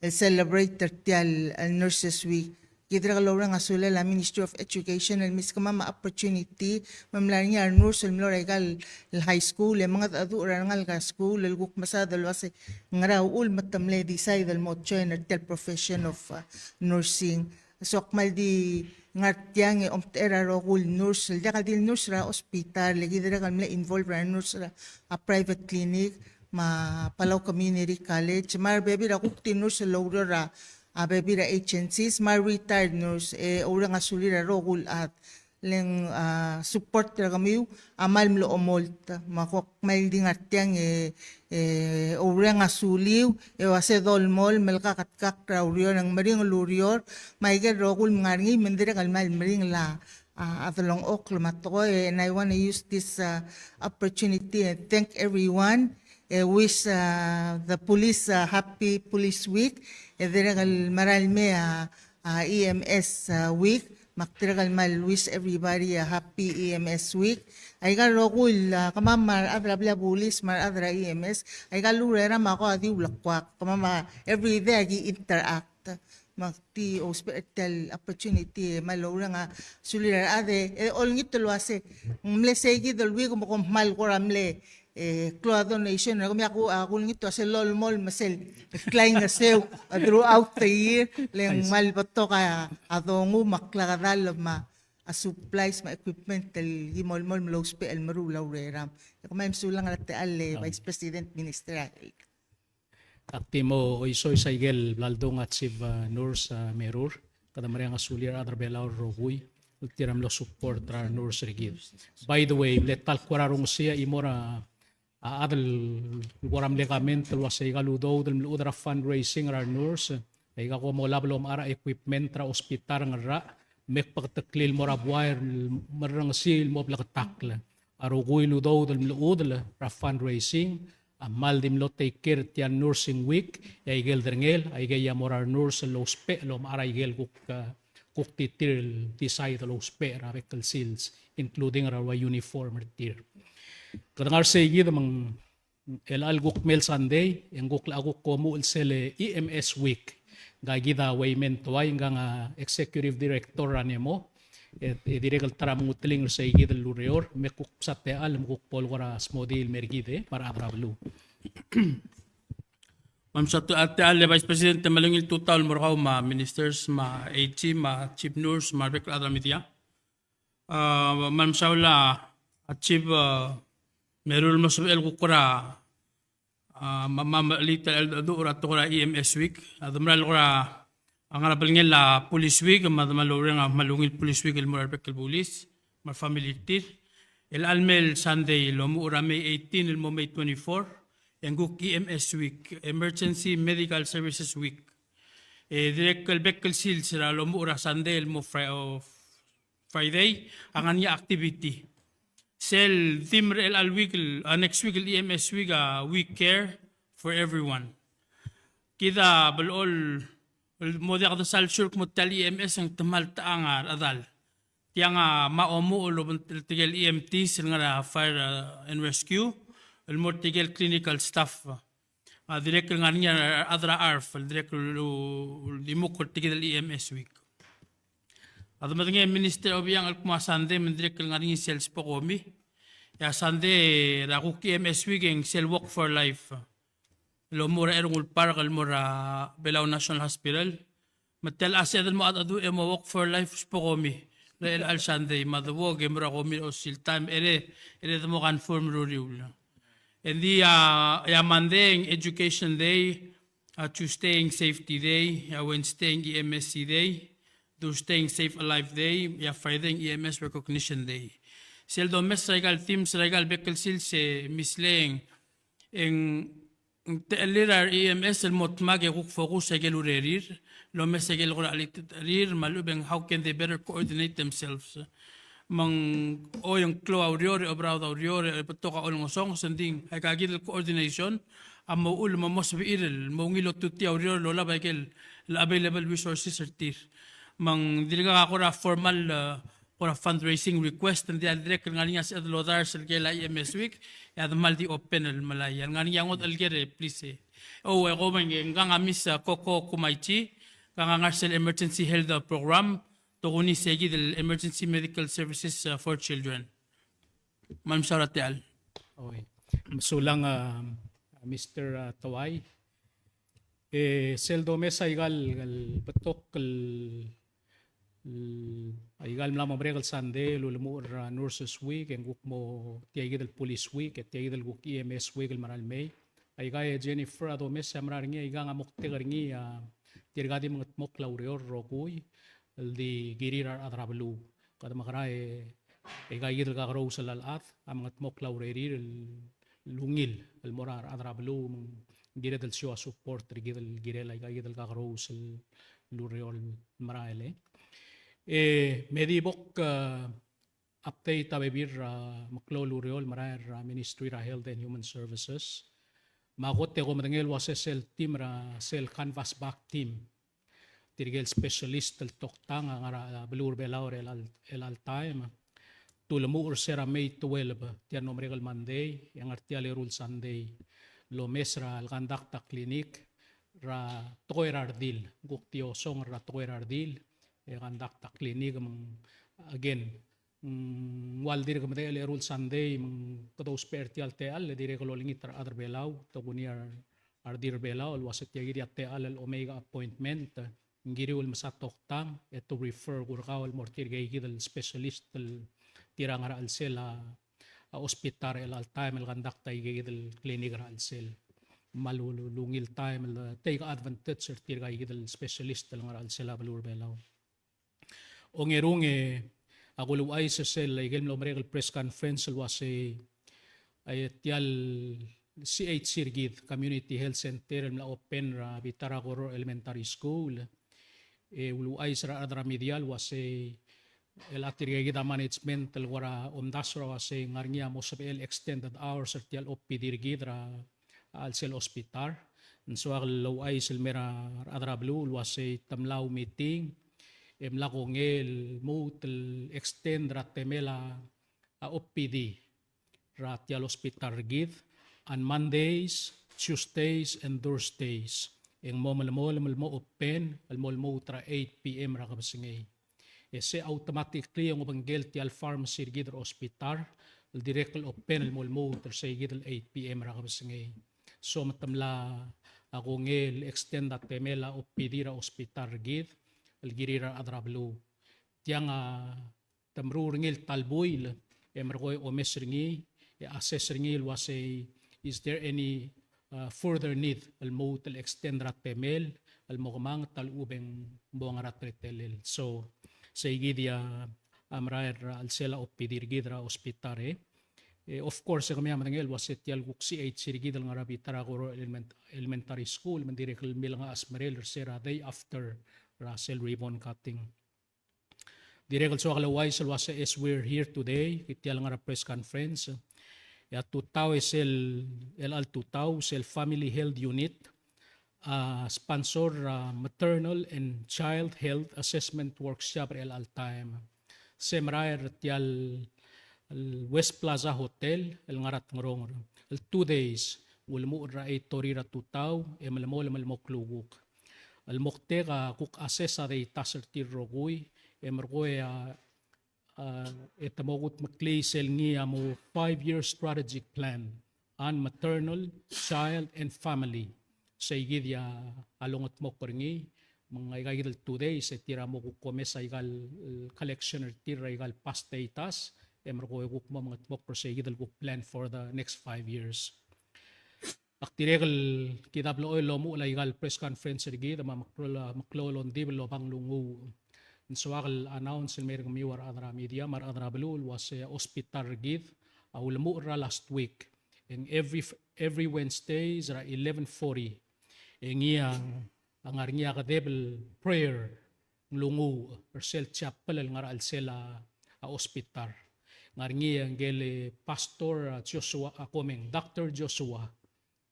el celebrate er tia el, el Nurses Week. Ki dirrek el oureng a sulel a Ministry of Education el meskemam a opportunity, me mla er ngii a renurse el mlo er aika el high school, e mengedecheduch er a rengalek er a school, el kuk mesaod el uase ngera uchul me te mle decide el mo join er tia el profession of, uh, nursing. So kmal di ngar tiang e omtechei er a rokui el nurse, el diak di el nurse er a hospital, le ki dirrek el mle involve er a nurse er a, a private clinic, me a Palau Community College, me a rebebil er a kuk di nurse el oureor er a, a bebil er a agencies, me a retired nurse, e oureng a sulir a rokui el chad. Le ng, a, support er kemiu a kmal mlo omolt, me a kuk kmal di ngar tiang e, e, oureng a suliu, e uase dolemolem el kaketkakl er a ureor, e ng meringel el ureor, me aike el rokui el ngar er ngii me ng dirrek el kmal meringel a, a, a delengchokl me a tekoi, and I want to use this, uh, opportunity and thank everyone. E wish, uh, the police, uh, happy Police Week. E dirrek el mera el mei a, uh, E M S, uh, Week. Me ak dirrek el kmal wish everybody a happy E M S Week. Aika el rokui el, uh, kemam me a rechad er a blil a bulis me a rechad er a E M S, aika el urerem a ko a di ulekuak. Kemam a everyday a ki interact. Me ak di ousbech er tia el opportunity e kmal oureng a sulir a rechad e olengit el uase ng mle sei kid el week me kom kmal kora mle, e, klou a donation er kemiu. Ak, ak ulengit el uase lolemolem me sel klaingeseu, a, throughout the year, le ng kmal betok a, a dongu me a klakedall me a supplies me a equipment el ki molemolem el ousbech el meruul a urerem. E kmal mesulang er a techall e Vice President, Minister er a Health. Ak di mo oisois a ikel bla ledung a Chief, a, Nurse, a, Merur, kede mereng a sulir a rechad er a Belau el rokui el tir a mlo support er a renurse er kid. By the way, mle ta el kora rongesii a chimo er a, a chad el kora mle comment el uase aika el udoud el mlechud er a fundraising er a renurse, aika kom olab el omechar a equipment er a hospital er a Ngerach, me kbeketeklii el mo er a buai el merrengesii el mo bleketakl. A rokui el udoud el mlechudel er a fundraising a kmal di mlo take care er tia el Nursing Week, e a ikel derengel, aikei a mo er a renurse el ousbech el omechar a ikel kuk, a, kuk di tir el decide el ousbech er a bek el sils, including er a ua uniform er tir. Kede ngar sei kid me ng chelecha el kuk mei el Sunday, e ng kuk, a kuk omuchel sel E M S Week. Ngka kid a Wayman Tuai, ngkang a Executive Director er a NEMO, e, e dirrek el ta er a menguteling er sei kid el ureor, me kuk msa techall, me kuk bo el kora smodii el mer kid, e, me a rechad er a beluu. Me msa techall, e, Vice President, me a ungil tutau el mo er kau me a Ministers, me a AG, me a Chief Nurse, me a rebek el chad er a media. A, me msa a, a Chief, a, Merur el mo sebechel kuk kora, a, me, me, me, lita el, el, er a tekoi er a E M S Week. A, de mera el kora, a, ngar er a belngel a Police Week, me de mera el oureng a kmal ungil Police Week el mo er a rebek el bulis me a family er tir. Chelecha el mei el Sunday el omuchel er a May eighteen el mo May twenty-four, e ng kuk E M S Week, Emergency Medical Services Week. E dirrek el bek el sils er a lomuchel er a Sunday el mo Fri-, o, Friday, a ngar er ngii a activity. Sel theme er chelecha el week, el, a, next week el E M S week, a, We Care for Everyone. Kid a blechoel el mo diak desal sure el kmo tia el E M S e ng te kmal techang a rechedal. Tiang a mo omuchel el obengterir tirke el E M Ts el ngar er a fire, a, and rescue, el mo er tirke el clinical staff. A dirrek el ngar er ngii a rechad er a ARFF, el dirrek el, el, el dimukl er tirke el E M S week. A de medengei Minister Obichang el kmo a Sunday me ng dirrek el ngar er ngii sel SPOKOMI. E a Sunday er a kuk E M S week e ng sel Walk for Life. El omuchel er a Ernguul Park el mo er a Belau National Hospital. Me tia el sebeched el mo mengedecheduch e mo Walk for Life SPOKOMI er chelecha el Sunday, me a debo ke mo er a komi er a osisiu el taem, e le, e le de mo confirm er a uriul. Ng di a, e a Monday e ng Education Day, a Tuesday e ng Safety Day, a Wednesday e ng E M S C Day, Thursday e ng Save a Life Day, e a Friday e ng E M S Recognition Day. Sel domes er aika el themes er aika el bek el sils e mislei e ng, e ng techellir a re E M S el mo dmak e kuk focus aike el urerir, el omes aike el kora chelitechrir, me a lechub e ng how can they better coordinate themselves. Me ng, oi, ng klou a ureor, e oberaod a ureor, e betok a olengesonges, e ng di aika kid el coordination a mo uchul me mo sebechir el mo ungil otutii a ureor el olab aike el available resources er tir. Me ng dirkak a kora formal, eh, kora fundraising request, ng diak dirrek el ngar er ngii a sebeched el odars el ker a E M S week, e a de mal di open el melai. A le ngar er ngii a ngodech el ker e please, e. O, e ko meng, e ngkang a Miss, a, Coco Kumaichi, ngkang a ngar sel emergency health, a, program, tokuni se kid el emergency medical services, a, for children. Me a mesaul er a techall. Oi. Mesulang, a, Mister, a, Tawai. E sel domes aika el, el betok el, el, aika el mla mo merek el Sunday el ulemuchel er a Nurses Week, e ng kuk mo tia kid el Police Week, e tia kid el kuk E M S Week el mera el mei. Aika e Jennifer a domes e a mera er ngii, aika a moktek er ngii a tirka di mengedmokl a ureor el rokui el di kirir a rechad er a beluu. Kede mekerang e, e aika kid el kakerous el chad a mengedmokl a urerir el, el ungil el mo er a rechad er a beluu, me ng kired el show a support er kid el kirel aika kid el kakerous el ureor el merael. E me di bo k, e, update a bebil er a meklou el ureor el merael er a Ministry er a Health and Human Services. Me a kot e kom medengei el uase sel team er a, sel canvas bag team, tirke el specialist el toktang a ngar er a, a, beluu er a Belau er chelecha el, chelecha el taem. Te ulemuchel er se er a May twelve, tia el mlo merek el Monday, e a ngar tia el eru el Sunday, el omes er a, el conduct a clinic er a tekoi er a redil, ng kuk di osong er a tekoi er a redil, e conduct a clinic, me ng, again, ng ua el dirk medechel el eru el Sunday, me ng kede ousbech er tia el techall, e dirrek el olengit er a rechad er a Belau, tokuni a re, a redil er a Belau, el uase tia kid a techall el omake a appointment, ng kiriu el mesa toktang, e te refer er kau el mo er tirke kid el specialist el tir a ngar er a chelsel a, a hospital er chelecha el taem el conduct aike kid el clinic er a chelsel. Me a lu, lu, lungil taem el take advantage er tirka kid el specialist el ngar er a chelsel a beluu er a Belau. Ongerung e, a kulouchais er sel, aike el mlo merek el press conference el uase, e, tia el C H C er kid, Community Health Center, el mla open er a bita er a Koror Elementary School. E, ulouchais er a rechad er a media el uase, el a tirke kid a management el kora omdasu er a uase ng ngar er ngii a mo sebechel extended hours er tia el O P D er kid er a, a chelsel hospital. Ng soak el ouchais el mei er a rechad er a beluu el uase te mla meeting, e mla kongei el lmuut el extend er a temel a, a O P D er a tia el hospital er kid on Mondays, Tuesdays, and Thursdays. E ng mo melemolem el mo open el mo lmuut er a eight P M er a kebesengei. E se automatically e ng obengkel tia el pharmacy er kid er a hospital el dirrek el open el mo lmuut er sei kid el eight P M er a kebesengei. So me te mla, a, kongei el extend a temel a O P D er a hospital er kid el kirir a rechad er a beluu. Tiang a te meruul er ngii el ta el buil e merekong e omes er ngii e assess er ngii el uasei, is there any, uh, further need el lmuut el extend er a temel el mo kemanget a lechub e ng mo ngar er a teletelel. So sei kid a merael er a chelsel a O P D er kid er a hospital e. E, of course, e kemiu a medengei el uasei tia el kuk C H C er kid el ngar er a bita er a Koror Element-, Elementary School, me ng dirrek el milenga a smerel er se er a day after er a sel ribbon cutting. Dirrek el soak el ouchais el uasei as we're here today, tia el ngar er a press conference, e a tutau e sel, el chelecha el tutau, sel Family Health Unit a sponsor er a Maternal and Child Health Assessment Workshop er chelecha el taem. Se merael er tia el, el West Plaza Hotel el ngar er a Tngeronger el two days, ulemuchel er a eight thirty er a tutau e melemolem el mo klukuk. El moktek a kuk assess a data er tir el rokui e merekong e a, a, e te mo kudmeklii sel ngii a mo five-year strategic plan on maternal, child, and family. Sei kid a longedmokl er ngii, me ng aika kid el two days e tir a mo kuk omes aika el, el collection er tir er aika el past datas, e merekong e kuk mo mengedmokl er sei kid el kuk plan for the next five years. Ak dirrek el kid a blechoel el omuchel aika el press conference er kid, me a meklou, meklou el ongdibel el oba ng lunguuch. ng soak el announce el mei er kemiu a rechad er a media me a rechad er a beluu el uasei a hospital er kid a ulemuchel er a last week. E ng every, every Wednesdays er a eleven forty. E ngii a, a ngar ngii a kedeb el prayer, ng lunguuch er sel chapel el ngar er a chelsel a, a hospital. Ngar ngii a ngike el Pastor, a, Joshua, a, Komeng, Doctor Joshua.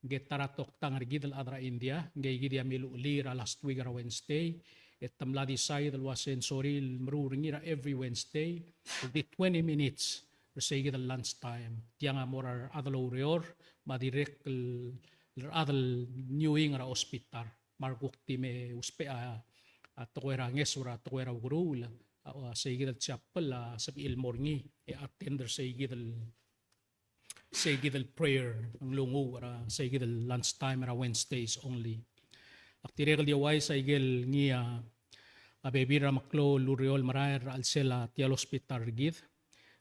Ngike ta er a toktang er kid el chad er a India, ngike kid a miluchelii er a last week er a Wednesday, e te mla decide el uasei ng sorir el meruul er ngii er a every Wednesday, el di twenty minutes er sei kid el lunch time. Tiang a mo er a rechad el oureor, me a dirrek el, el rechad el nuing er a hospital. Me a rekuk di me ousbech a, a tekoi er a ngeso er a tekoi er a ukeruul, a, a sei kid el chapel a sebechir el mo er ngii, e attend er sei kid el sei kid el prayer, ng lunguuch er a sei kid el lunch time er a Wednesdays only. Ak dirrek el di ouchais a ikel ngii a, a bebil er a meklou el ureor el merael er a chelsel a tia el hospital er kid.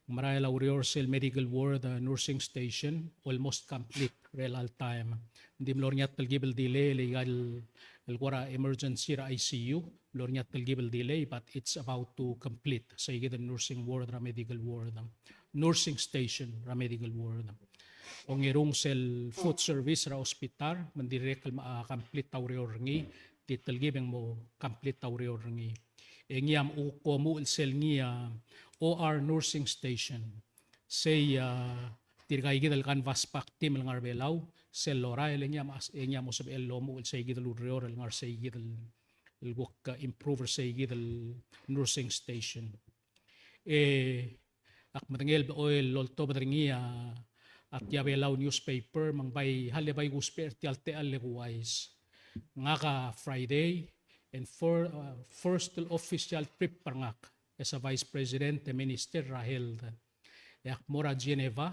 Ng merael a ureor sel medical ward, a, nursing station, almost complete er chelecha el taem. Ng di mlo er ngii a telkib el delay el ikal, el kora emergency er a I C U, mlo er ngii a telkib el delay, but it's about to complete. Sei kid el nursing ward er a medical ward, nursing station er a medical ward. Ongerung sel food service er a hospital, me ng dirrek el mo, a, complete a ureor er ngii, di telkib e ng mo complete a ureor er ngii. E ngii a mo kuk omuchel sel ngii a O R nursing station. Sei, a, tirka ikid el canvas back team el ngar er a Belau, sel lorael e ngii a mo, e ngii a mo sebechel el omuchel sei kid el ureor el ngar sei kid el, el kuk, a, improve er sei kid el nursing station. E ak medengei el blechoel el oltobed er ngii a, a tia Belau newspaper, me ng bai, hale bai kusbech er tia el techall e kuuchais. Ngak a Friday, e ng for, a, first el official trip er ngak as a Vice President e Minister er a Health. E ak mo er a Geneva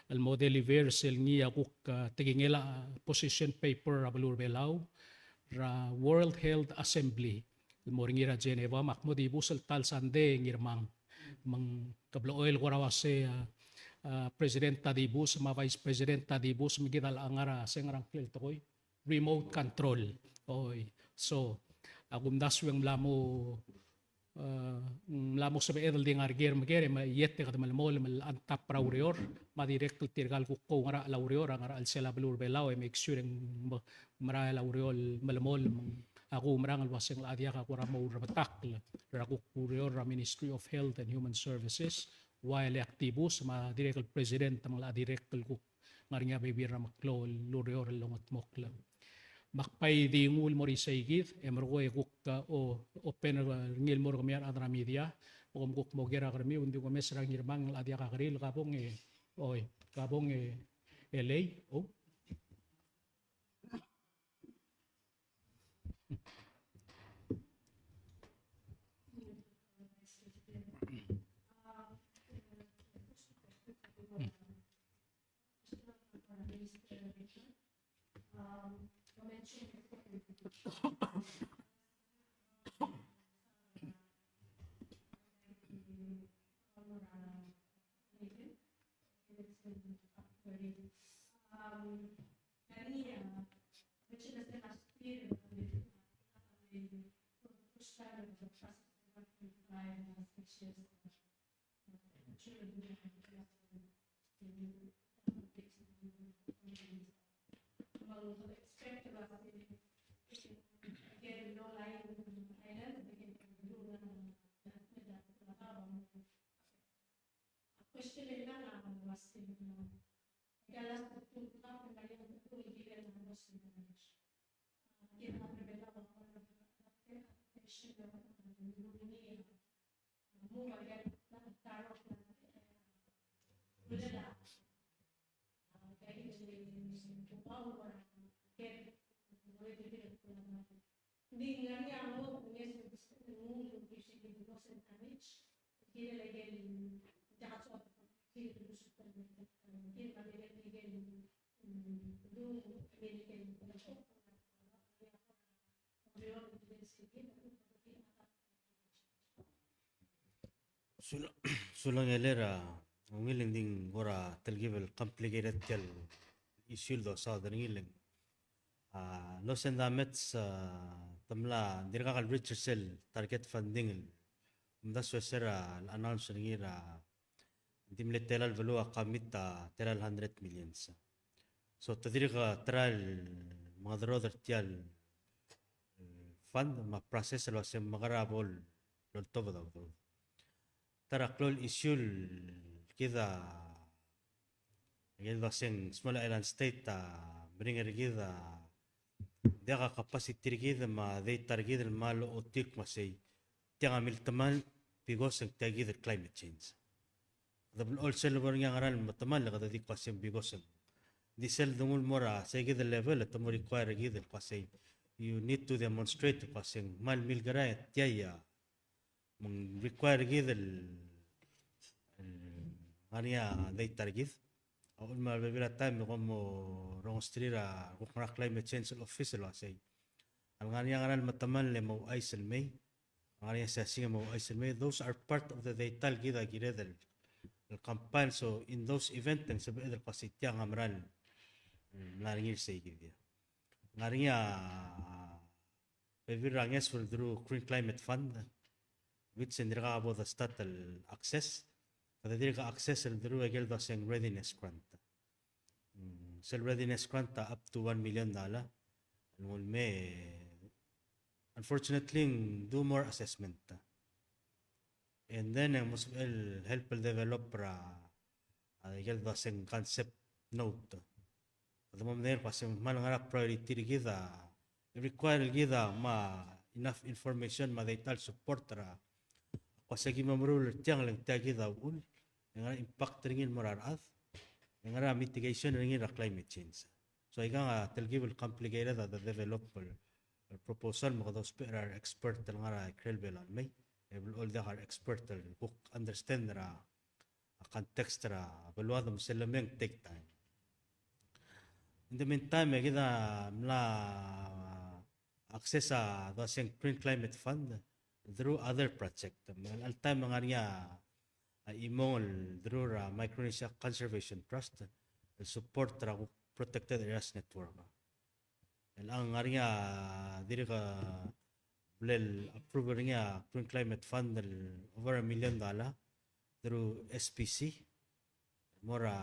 el mo deliver sel ngii a kuk, a, tekingel a position paper er a beluu er a Belau er a World Health Assembly el mo er ngii er a Geneva, me ak mo dibus el ta el sandei e ngii er a mang. Me ng keblechoel el kora uasei, a, a, President a dibus me a Vice President a dibus, me kid a locha ngar er a, se ngera ngklel tekoi, remote control. Oi. So a kumdasu e ng mla mo, a, ng mla mo sebeched el di ngar er ker me ker e me iet e kede melemolem el untap er a ureor, me a dirrek el tirka el kuk oungerachel a ureor a ngar er a chelsel a beluu er a Belau e make sure e ng me, merael a ureor el melemolem. Me ng, a kuumerang el uasei ng locha diak a kora mo ourebetakl er a kuk ureor er a Ministry of Health and Human Services, while e ak dibus me a dirrek el President me ng locha dirrek el kuk ngar er ngii a bebil er a meklou el ureor el longetmokl. Me ak bai di nguu el mo er isei kid, e merekong e kuk, a, o, open er ngii el mo er kemiu a rechad er a media, me kom kuk mo ker a kermiu, ng di kom omes er a Ngirmang el locha diak a kerir, kabong e, oi, kabong e, e lei, o. Sul-, sulang e le er a ungil e ng di ng kora telkib el complicated tia el issue el dosaod er ngii el ng, a, el osengda mets, a, te mla dirkak el reach er sel target funding el kumdasu e se er a announce er ngii er a di mle tela el beluu a commit a tela el hundred millions. So te dirk a tela el mengederoder er tia el fund me a process el uase ng mekera bo loltobed a udoud. Ta er a klou el issue el kid a Aike el dua se ng small island state a meringel er kid a diak a capacity er kid me a data er kid el kmal ochotii el kmo sei tiang a miltemall because ng tia kid el climate change. Kede blechoel sel bo er ngii a ngera el metemall e kede di kmo sei because ng di sel denguu el mo er a sei kid el level e te mo require er kid el kmo sei you need to demonstrate el kmo sei ng kmal milkerai tia a Me ng require er kid el, el ngar er ngii a data er kid. A uchul me a rebebil er a taem e kom mo rongesterir a kuk ngar er a climate change el office el uasei, a lengar er ngii a ngera el metemall el mo ouchais el mei, ngar er ngii a siasing el mo ouchais el mei, those are part of the data el kid a kired el, el compile. So in those event e ng sebeched el kmo sei tiang a mera el mla er ngii er sei kid. Ngar er ngii a bebil er a ngeso el through Green Climate Fund, which e ng dirkak bo de start el access. Kede dirk access el through aike el dua se ng readiness grant. Mm, sel readiness grant a up to one million dollar. Ng mle, unfortunately, ng do more assessment. And then e ng mo sebechel el help el develop er a, a, aike el dua se ng concept note. Kede mo medengei el kmo sei ng kmal ngar er a priority er kid a, require er kid a mo enough information me a data el support er a kmo sei ki mo meruul er tiang le ng tia kid a uchul, e ngera impact er ngii el mo er a rechad, e ngera mitigation er ngii er a climate change. So aikang a telkib el complicated a de develop el, el proposal me kede ousbech er a re expert el ngar er a ikrel Belau el mei, e blechoel diak a re expert el kuk understand er a a context er a beluad me sel lemei e ng take time. In the meantime, e kid a mla access a dua se ng Green Climate Fund through other project. Me a chelecha el taem e ng ngar er ngii a chimong el through er a Micronesia Conservation Trust el support er a kuk Protected Areas Network. El ngar er ngii a dirk a bla el approve er ngii a Green Climate Fund el over a million dollar through S P C, mo er a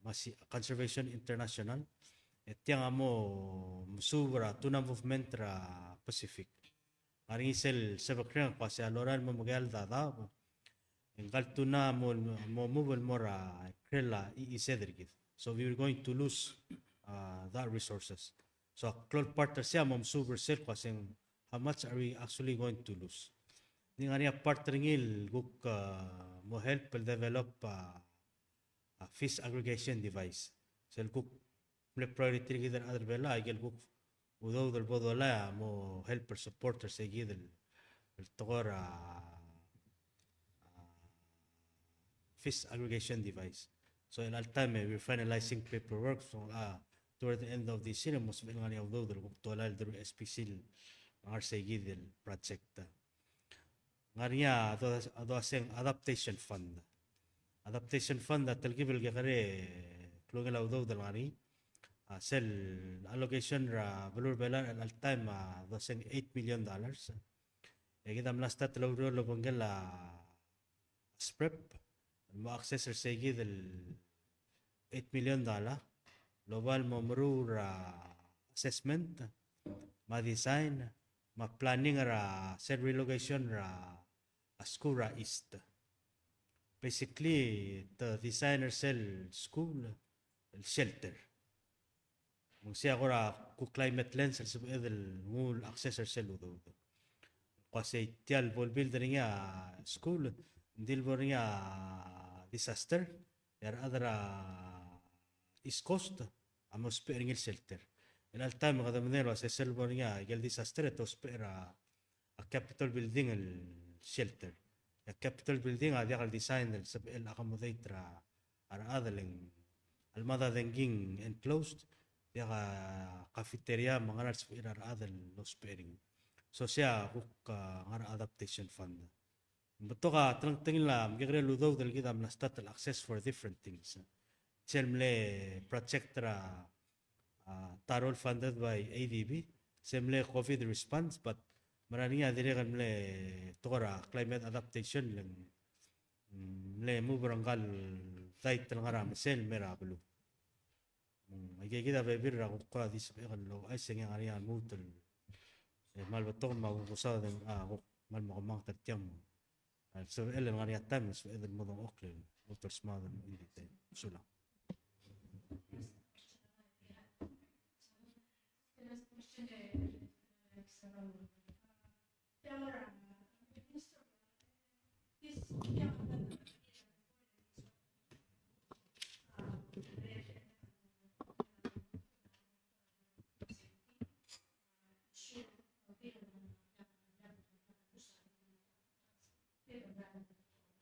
Masi-, Conservation International. E tiang a mo mesuub er a tuna movement er a Pacific. Ngar er ngii sel sebekreng el kmo sei a lorael el mo mekeald a daob, e ngka el tuna a mo, mo move el mo er a ikrel a E E Z er kid. So we were going to lose, uh, that resources. So a klou el part er sei a mo mesuub er sel kmo sei ng how much are we actually going to lose. Ng di ngar er ngii a part er ngii el kuk, uh, mo help el develop, uh, a fish aggregation device. Sel kuk mle priority er kid er a rechad er Belau, aike el kuk udoud el bo dolai a mo help el support er sei kid el, el tekoi er a, a, fish aggregation device. So el chelecha el taem e we're finalizing paperwork, so, a, toward the end of this year, e mo sebechel ngar er ngii a udoud el kuk dolai el through S P C el ngar er sei kid el project. Ngar er ngii a dua, dua se ng adaptation fund. Adaptation fund a telkib el kekerei klungel a udoud el ngar er ngii. A sel allocation er a beluu er Belau er chelecha el taem a dua se ng eight million dollars. E kid a mla start el oureor el obengkel a SPREP el mo access er sei kid el eight million dollar el oba el mo meruul er a assessment me a design me a planning er a sel relocation er a, a skuul er a East. Basically, te design er sel skuul el shelter. Me ng sei a kora kuk climate lens el sebeched el nguu el access er sel udoud. Kmo sei tia el bo lebuild er ngii a skuul, ng di le bo er ngii a disaster, e a rechad er a East Coast a mo ousbech er ngii el shelter. El chelecha el taem e kede medengei el uasei sel bo er ngii a ikel disaster e te ousbech er a a Capitol Building el shelter. E a Capitol Building a diak el design el sebechel el accommodate er a rechad el ng, a lemad a dengki ng enclosed, diak a cafeteria me a ngera el sebechir a rechad el ousbech er ngii. So sei a kuk, a, ngar er a adaptation fund. Ng betok a telengtengil a mekekerei el udoud el kid a mla start el access for different things. Sel mle project er a, a, Tarol funded by A D B, se mle COVID response, but mera er ngii a dirrek el mle tekoi er a climate adaptation le ng, mm, mle move er ngka el dait el ngar er a mesei el mei er a beluu. Mm, aike kid a bebil er a kuk kora di sebechek el ouchais e ng ngar er ngii a lmuut el, e, kmal betok me a kukusaod e ng, a, kuk kmal mo kemanget er tiang. A, sebechel el ngar er ngii a taem, sebeched el mo dengchokl el lmuut el smaod el mo er tia. Sulang.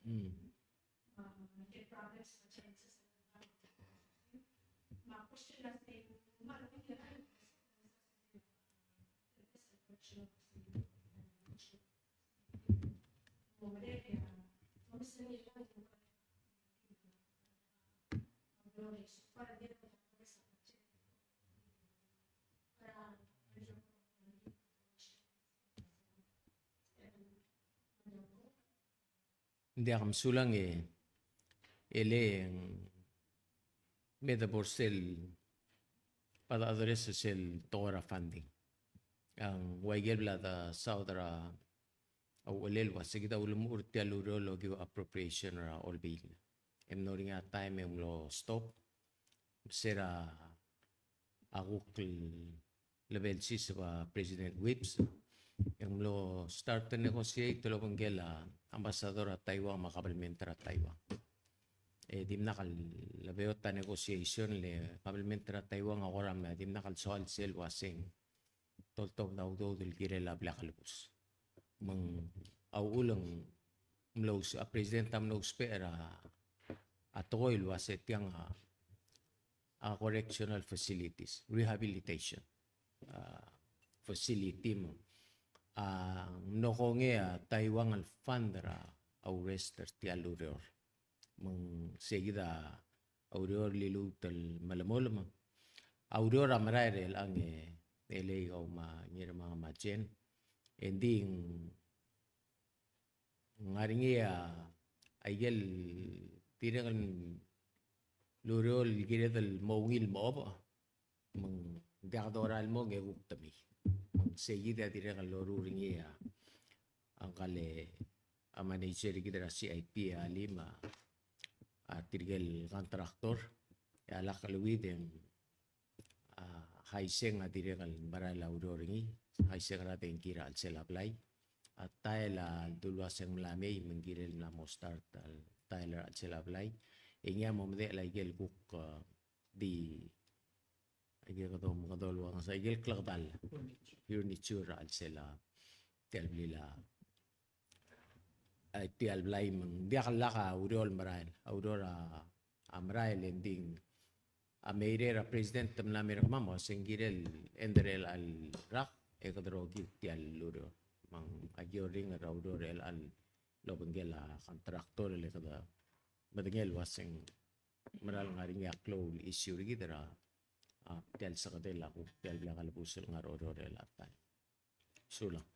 Mm. Ng diak, mesulang e, e le ng mei de bo er sel, bla de address er sel tekoi er a funding. Ng ua ikel bla de saod er a uchelel el ua se kid a ulemuchel er tia el ureor el okiu a appropriation er a Olbiil. E mlo er ngii a taem e ng mlo stop. Me se er a a kuk el level six er a President Whipps, e ng mlo start el negotiate el obengkel a ambassador er a Taiwan me a kabelment er a Taiwan. E dimlak el beot a negotiation le kabelment er a Taiwan a kora me dimlak el soal sel ua se ng toltobed a udoud el kirel a blil a kelebus. Me ng a uchul e ng mlo, a President a mlo ousbech er a, a tekoi el ua se tiang a a correctional facilities, rehabilitation, a, facility me ng, a, mlo kongei a Taiwan el fund er a, a, rest er tia el ureor. Me ng se kid a ureor el liluut el melemolem. A ureor a merael er chelechang e, e le kau me a Ngirmang me a Jen. E ng di ng ngar er ngii a, a ikel tirke el ureor el kired el mo ungil mo obo, me ng diak dorael el mong e kuk temii. Me ng se kid a dirrek el loruul er ngii a, a ngka el, a manager er kid er a C I P, a Lim, a, a tirke el contractor, e a lak leuid e ng a, Haiseng a dirrek el merael a ureor er ngii, Haiseng er a dengki er a chelsel a blai. A tael a dulu a se ng mla mei me ng kirel mla mo start a tael er a chelsel a blai. E ngii a mo medechel a ikel kuk, a, di, a ikel kede, kede uluang, a ikel klekedall. Furniture er a chelsel a, tia el blil a a, tia el blai me ng diak el lak a ureor el merael. A ureor a, a merael e ng di ng a mei er a President a mla mei er kemam, me se ng kirel end er chelecha el rak, e kede rokir tia el ureor. Me ng aki orrenges er a ureor er chelecha el obengkel a contractor, e le kede medengei el ua se ng mera el ngar er ngii a klou el issue er kid er a, a, tia el sekedel a kuk tia el blil a kelebus el ngar er a ureor er chelecha el taem. Sulang.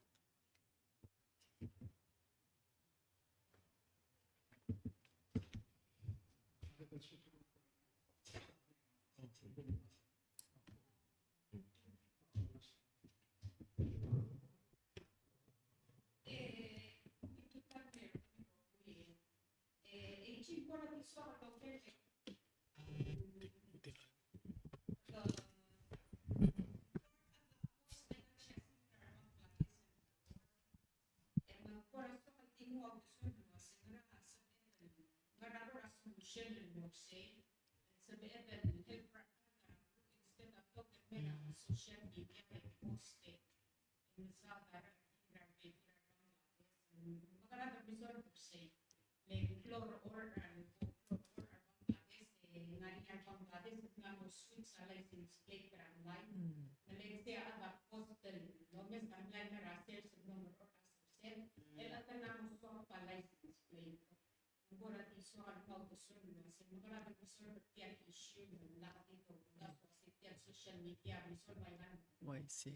Oi, sei.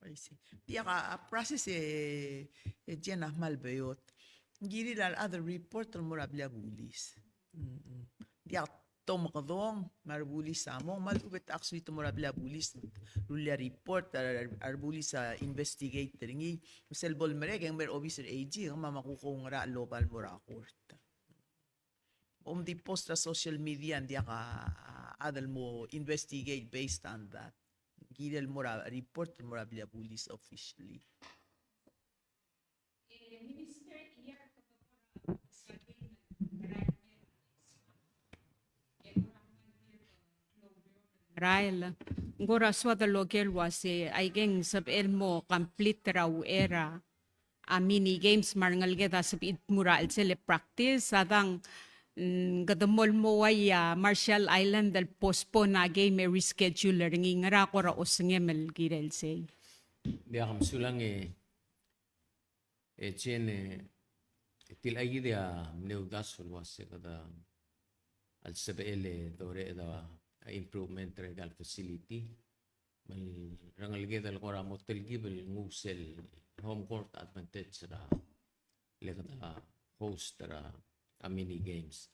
Oi, sei. Diak a, a process e, e Jen a kmal beot. Ng kirir a rechad el report el mo er a blil a bulis. Mm, mm. Diak tomekedong me a rebulis a mong, me a lechub e te actually te mo er a blil a bulis, rullii a report, a re-, a rebulis a investigate er ngii, me sel bo lemerek e ng mei er a obis er a A G, e ngmai me a kuk oungerachel el oba el mo er a court. Omdi post er a social media, ng diak a, a chad el mo investigate based on that. Ng kirel el mo er a report, el mo er a blil a bulis officially. Rael, ng kora soad el oker el uase, aike ng sebechel el mo complete er a uchei er a mini games me a rengeleked a sebechir el mo er a chelsel e practice, a dang, mm, kede mo el mo uai a Marshall Island el postpone a game e reschedule er ngii, ngera kora osengem el kirel sei? Diak, mesulang e E Jen, e, e tilechakid a mle uldasu el uase kede a lsebechel e doreched a improvement er aika el facility. Me a rengeleked el kora mo telkib el nguu sel home court advantage er a le kede host er a mini games.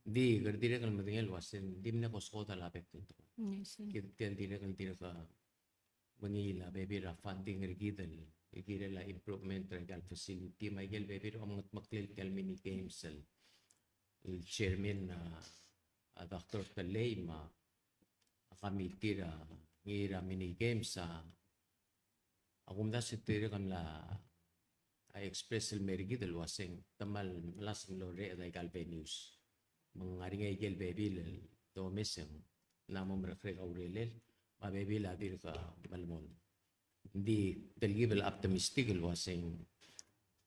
Ng di kede dirrek el medengei el uase ng di mle koskood a bek el tekoi. Kid tia el dirrek el dirrek a mengiil a bebil er a funding er kid el kirel a improvement er aika el facility me aike el bebil er a omengedmeklel tia el mini games el, el chairman a, a Doctor Tellei me a committee er a ngii er a mini games a, a kumdasu e te dirrek el mla a express el mer kid el uaseng te kmal melasem el orreched aika el venues. Me ng ngar er ngii aike el bebil el domes e ng mla mo merekerek a urerel, me a bebil a dirk melemolem. Ng di telkib el optimistic el uaseng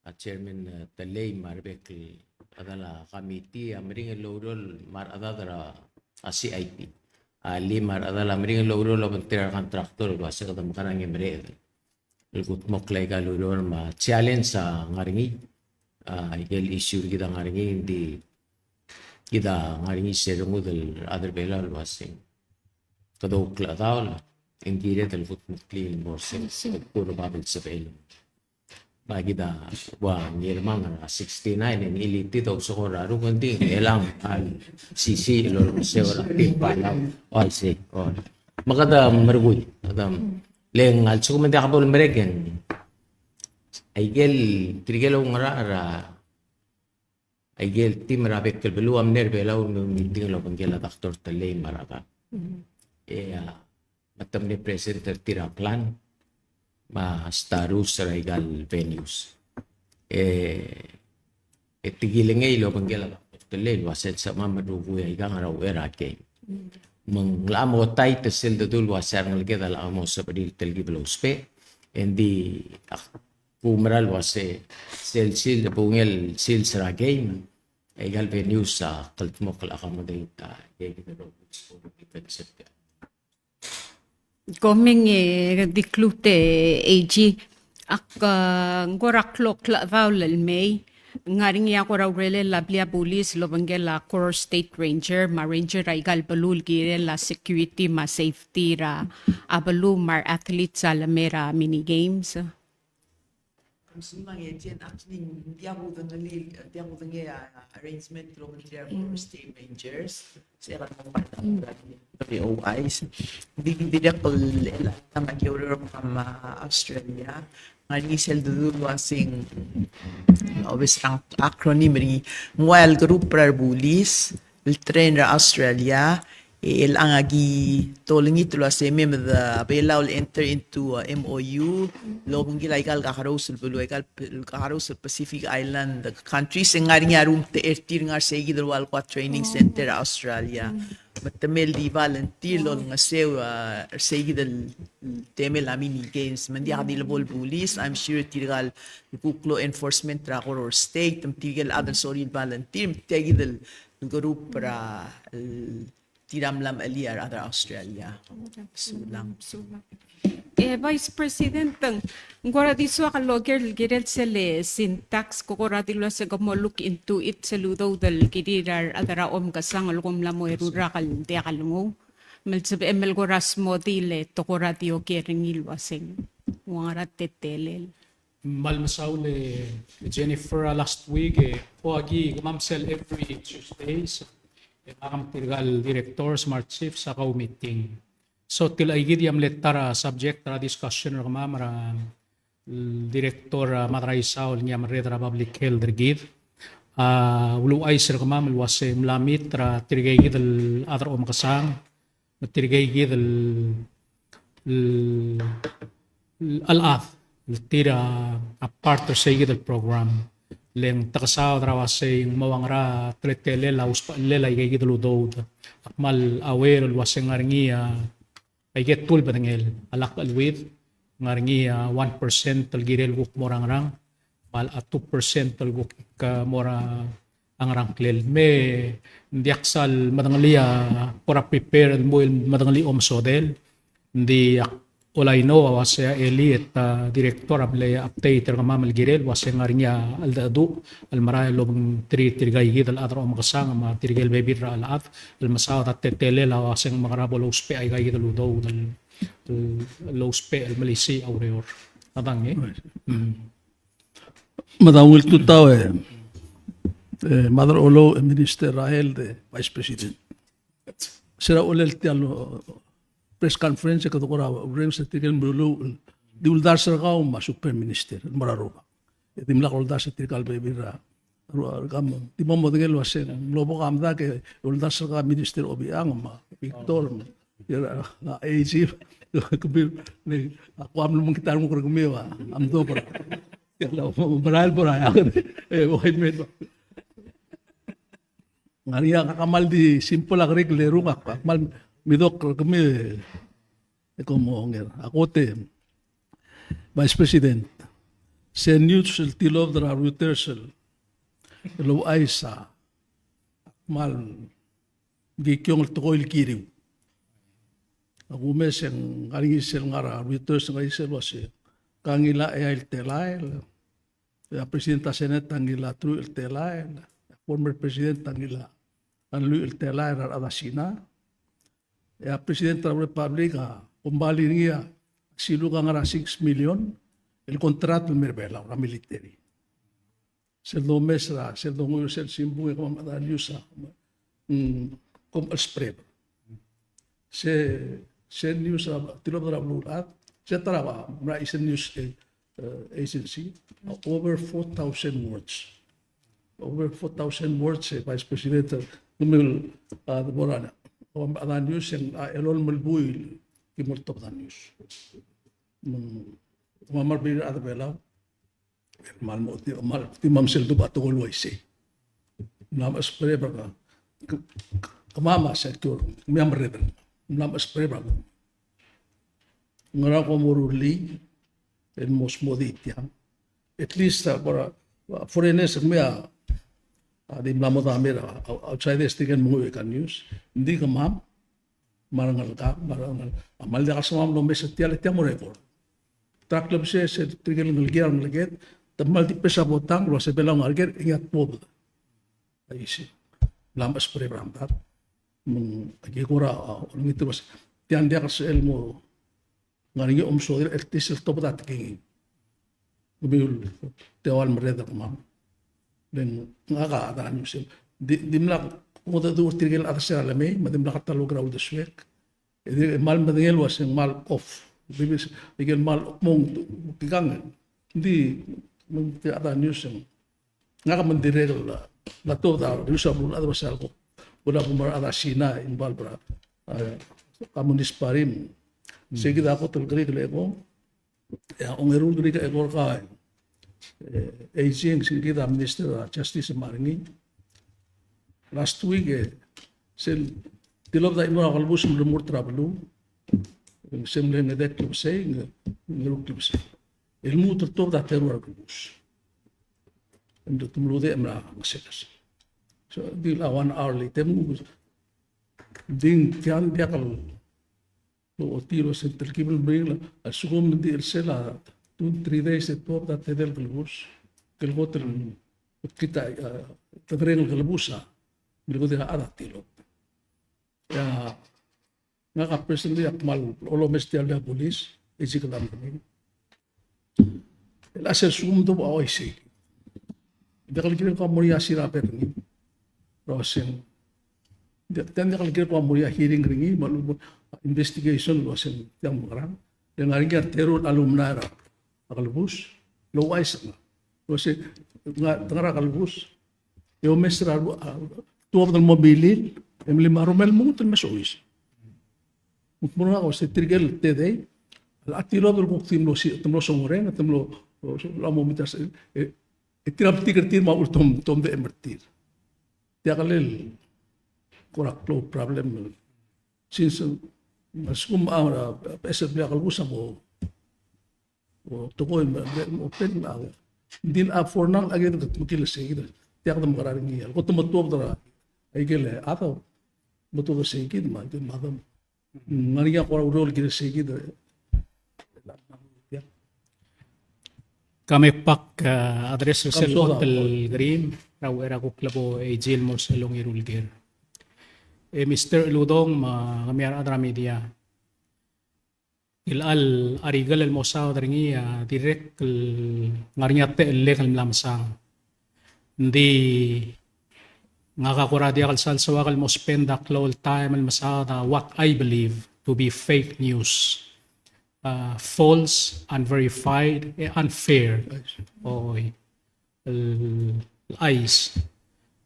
a chairman, e, Tellei me a rebek el chedal a committee a meringel el oureor me a rechedad er a C I P. A llim a rechedal a meringel el oureor el obengterir a recontractor el uaseng kede mekerang e mereched el kudmokl aika el ureor me a challenge a ngar er ngii, a, aike el issue er kid a ngar er ngii, ng di kid a ngar er ngii sel rengud el rechad er Belau el uaseng kede ouklechedaol, e ng kired el kudmeklii el mo er sel, sel kuk er bab el sebechel. Me kid a ua ngirmang er a sixty-nine, e ng ilitid a ouseko er a ruk, ng di chelechang a sisiich el olseu er a team Palau. O, I see. O. Me kede merekui, kede le ng a lsekum e ng diak bo lemerek e ng aike el, tirke el oungerachel er a aike el team er a bek el beluu a mle er Belau el meeting el obengkel a Doctor Tellei me a rechedad. E a, me te mle present er tir a plan me a status er aika el venues. E e te kilengei el obengkel a Doctor Tellei el uasei sel sebechemam el rokui aikang er a uchei er a game. Me ng locha mo tight sel dedu el uasei a rengeleked a locha mo sebechir el telkib el ousbech. E ng di ak kumerang el uasei sel sils, bungel sils er a game, aika el venues a kldmokl el accommodate a game er a Coming e di klou te A G, ak, a, ng kora klou el klechedaol el mei, ng ngar er ngii a kora urerel a blil a bulis el obengkel a Koror State Ranger me a ranger er aika el beluu el kirel a security me a safety er a beluu me a re athletes a lemei er a mini games. Mesulang e Jen, actually, ng diak kudengelii, ng diak kudengei a arrangement el obengterir a Koror State Rangers. Se er a W O I. Ng di dirrek el, el, a, me a ki oureor er a Australia. Ng ngar er ngii sel dedu el uaseng, obes er a acronym er ngii. Ng ua el group er a rebulis el train er a Australia, e chelechang a ki tolengit el uasei me mei a Belau el enter into, uh, M O U, el obengkel aika el kakerous el beluu, aika el kakerous el Pacific Island countries, e ng ngar er ngii a rumtechei er tir, ngar er seikid el ua el kua training center er a Australia. Me te mei el di volunteer el olengeseu, uh, er seikid el temel a mini games. Me ng diak di lebo el bulis, I'm sure tirka el kuk law enforcement er a Koror State, me tirke el chad el sorir el volunteer, me tia kid el group er a, el tir a mla mechelii a rechad er a Australia. Sulang. Sulang. E, Vice President, ng kora di soak el oker el kirel sel, e, syntax, ko kora di el uase ke mo look into it sel udoud el kirir a rechad er a Omkesang el kom mla mo eru el rak el diak lenguu. Mle sebechem el kora smodii le te kora di oker er ngii el uaseng ua ngera a teletelel. Me kmal mesaul e Jennifer, a last week e, ko aki kemam sel every Tuesdays e, ngak me tirka el directors me a re chiefs a kau meeting. So tia el kid a mle ta er a subject er a discussion er kemam er a director, a, Madraisau el ngii a merreder er a public health er kid. A, uluuchais er kemam el uase ng mla meet er tirke kid el chad er a omekesang, me tirke kid el, el, el chad el tir a, a part er sei kid el program. Le ng tekesaod er a uasei ng mo ua ngera a teletelel a usbechellel aike kid el udoud. Ak kmal aware el uase ng ngar er ngii a aike el bedengel a lak el wid, ng ngar er ngii a one percent el kirel kuk mo er a ngerang, me a two percent el kuk mo er a ngerang klel. Me ng diak sal medengelii a kora prepare el mo medengelii a omesodel. Ng di ak, all I know a uase a Eli e te, a, director a mle update er kemam el kirel uase ng ngar er ngii a cheldecheduch el merael el obengterir tirka kid el chad er a omekesang me tirke el bebil er a chelechad el mesaod a teletelel a uase ng mekera bo lousbech aika kid el udoud el, el, el lousbech el melisiich a ureor. A dang, e? Mm. Me a ungil tutau e, e, Mad er a Olouch e Minister Rael e Vice President. Se er a uchelel tia el press conference e kede kora oureor er tirke el meruul, di uldasu er kau me a Super Minister el mo er a rubak. E dimlak uldasu er tirka el bebil er a rubak, kemam di mo modengei el uase ng lobo ka mdak e uldasu er kau Minister Obichang me a Victor me a, a, A G, kemiu, a ko a mlo mengkar er kemiu a mdobed er a, merael bo er a, e, ua imed. Ngar er ngii a kmal di simple a kerik el eru, ak kmal midokl er kemiu e kom onger. A kot e, Vice President, se el news el tilobed er a Reuters el ouchais a kmal kikiong el tekoi el kiriu. A kumes e ng ngar er ngii sel ngar er a Reuters, ngar er ngii sel uase ka ngilai a eai el telael, e a President er a Senate a ngilai a teruich el telael, e a former President a ngilai a lluich el telael er a rechad er a Sina. E a President er a Republic a kombalii er ngii a siluke el ngar er a six million el contract el mei er a Belau er a military. Sel domes er a, sel donguiu er sel simbung e kemam a chad er a news a, mm, kom el spread. Se, se news a tilobed er a beluulechad, se ta er a, mera, is a news, e, e, agency, over four thousand words. Over four thousand words, e, Vice President, e, kemiu el, a, de bo er a, a, a news e ng, a, elolem el buil el ki mo oltobed a news. Me ng, me a mera el bebil er a rechad er a Belau el kmal mo, di, kmal, di kemam sel dubech a tekoi el uaisei. Ng mla mechesbereber a, ke, ke, kemam a secure, kemiu a merreder. Ng mla mechesbereber a, ngera ko mo rullii el mo smodii tiang. At least, a, kora, a, foreigners, kemiu a, a, di mla mo dame er a, a, outsiders, tirke el menguiu aika el news. Ng di kemam, me a rengelekam, me a rengelekam. A kmal diak a sebecham el omes er tia, le tia mo er a ekor. Te klebesei, se tirke el ngelekir a rengeleked, te kmal di bes a botang el uase Belau a ngar er ker, e ngii a tuobed a isei. Ng mla mechesbereber a medad. Me ng aki kora, a, olengit el uase tia ng diak el sebechel el mo ngar er ngii a omesodel el tis el tobed a tekingii. Kemiu el teua el merreder er kemam. Le ng ngak a chad er a news el di, dimlak mengedecheduch er tirke el chad er se er a lemei, me dimlak a ta el oker a uldesuek. E di kmal medengei el uase ng kmal off. Di bes, di kmal mong, di kang, di, me ng tia a chad er a news e ng ngak me ng dirrek el, a tuobed a news a beluulechad el uase a leko, bo er a, bo er a chad er a Sina involved er a, a, communist party. Sei kid a kot el kerik el eko. E a ongeru el kerik a eko er kau, e, Eising, sei kid a Minister er a Justice me a ngar er ngii. Last week, e, sel tilobed a chimo er a kelebus me remurt er a beluu. Se mle ngedei el klebesei, nge, ngeru el klebesei. E lmuut el tuobed a teru el kelebus. E mdu te mludech me a ngeseles. So, di le one hour later, me ng, di ng tia ng diak el, lo otii el uase ng telkib el meringel a lsekum ng di chelsel a two, three days e tuobed a tedei el kelebus. Ke kot el, kid a, a, tekereng el kelebus a, me le kot el chad a tilobed. E a, Ngak a personally ak kmal olomes tia el bulis, e isei kid a mle. El a sel lsekum e ng di ua uaisei. Ng diak el kirel kuk mo er ngii a siraber er ngii. El uaseng, ng diak, ng diak el kirel kuk mo er ngii a hearing er ngii, me a lechub e ng investigation el uaseng tiang mekerang. E ng ngar er ngii a teru el alumni er a kelebus el ouchais er ngak. El uaseng, ng ngar er a kelebus e omes er a, a, tuobed el mo milil, e mle me a rumelel el mengit el me soiseb. Me ng mo er ngak el uasei tirke el tedei a tilobed el kuk te mlo si-, te mlo songerenger, te mlo, o, so, a mo meet er sei, e, e tir a betik er tir me a uchul me te, te omdechem er tir. Tia kid el kora klou el problem. Since, a lsekum a, a, a, beches el bla kelebus a mo, o, tekoi me, me, me open me a, ng di a for now a kid a kutmeklii sei kid. Tia kid a mekerang er ngii. A leko te mo tuobed er a ikel chad, mo tuobed er sei kid me a ikel madam. Ng ngar er ngii a kora ureor el kirel sei kid. Ka me ak, eh, address er sel kot el kerim, er a uchei er a kuk lebo eigil el mo er sel ongeru el ker. E Mister Uludong me a, kemiu a rechad er a media. Chelecha el article el mo saod er ngii a dirrek el ngar er ngii a techellek el mla mesang. Ng di ngak a kora diak el sal soak el mo spend a klou el taem el mesaod a what I believe to be fake news, uh, false, unverified, e unfair. Oi. El chais,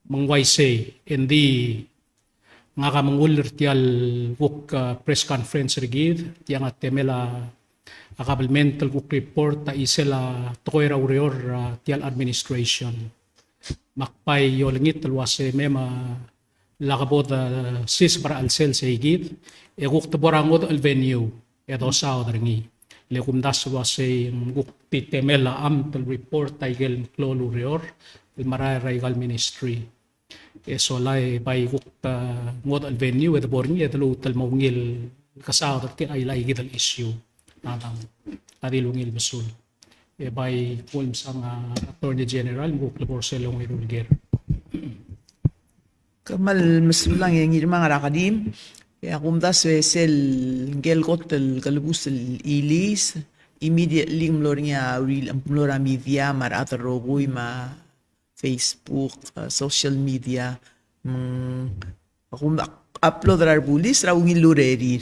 me ng uaisei, e ng di ngak a mengull er tia el kuk, uh, press conference er kid, tiang a temel a, a kabelment el kuk report a chisel a tekoi er a ureor er a, uh, tia el administration. Me ak bai olengit el uasei me, me a lak bo de siseb er a chelsel sei kid, e kuk de bo er a ngodech el venue e dosaod er ngii. Le kumdasu el uasei ng kuk di temel a amt el report a ikel meklou el ureor el merael er a ikal ministry. E sola e bai kuk, eh, ngodech el venue e de bo er ngii e de lmuut el mo ungil kesaod er tir a ila ikid el issue. A dang, a di lungil mesul. E bai kuk msang a Attorney General me kuk lebo er sel ongeru el ker. Kmal mesulang e Ngirmang er a kerim. E a kumdasu e sel ngikel kot el kelebus el release, immediately ng mlo er ngii a uriul, ng mlo er a media me a rechad el rokui me a Facebook, eh, social media, mm, a kum-, a upload er a rebulis er a ungil el urerir.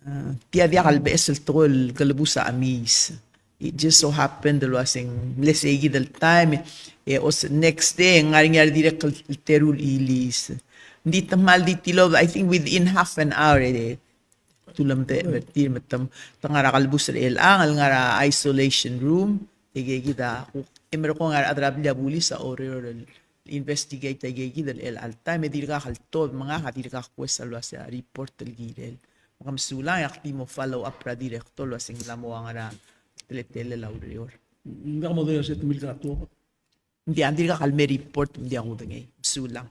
Eh, tia diak el beches el tekoi el kelebus a chemiis. It just so happened el uaseng mle sei kid el taem, e os-, next day ng ngar er ngii a dirrek el teru el release. Ng di te kmal di tilobed, I think within half an hour, e te ulemdechem er tir me te, te ngar er a kelebus er chelechang el ngar er a isolation room, e ikei kid a, e merekong a rechad er a blil a bulis a oureor el investigate a ikei kid el chelecha el taem, e dirkak el tobed me ngak a dirkak kues el uasei a report el kirel. Me ke mesulang e ak di mo follow up er a director el uasei ng mla mo ua ngera a teletelel a ureor. Ng diak modengei er se te milk er a tuobed. Ng diak, ng dirkak el me report, ng diak kudengei. Mesulang.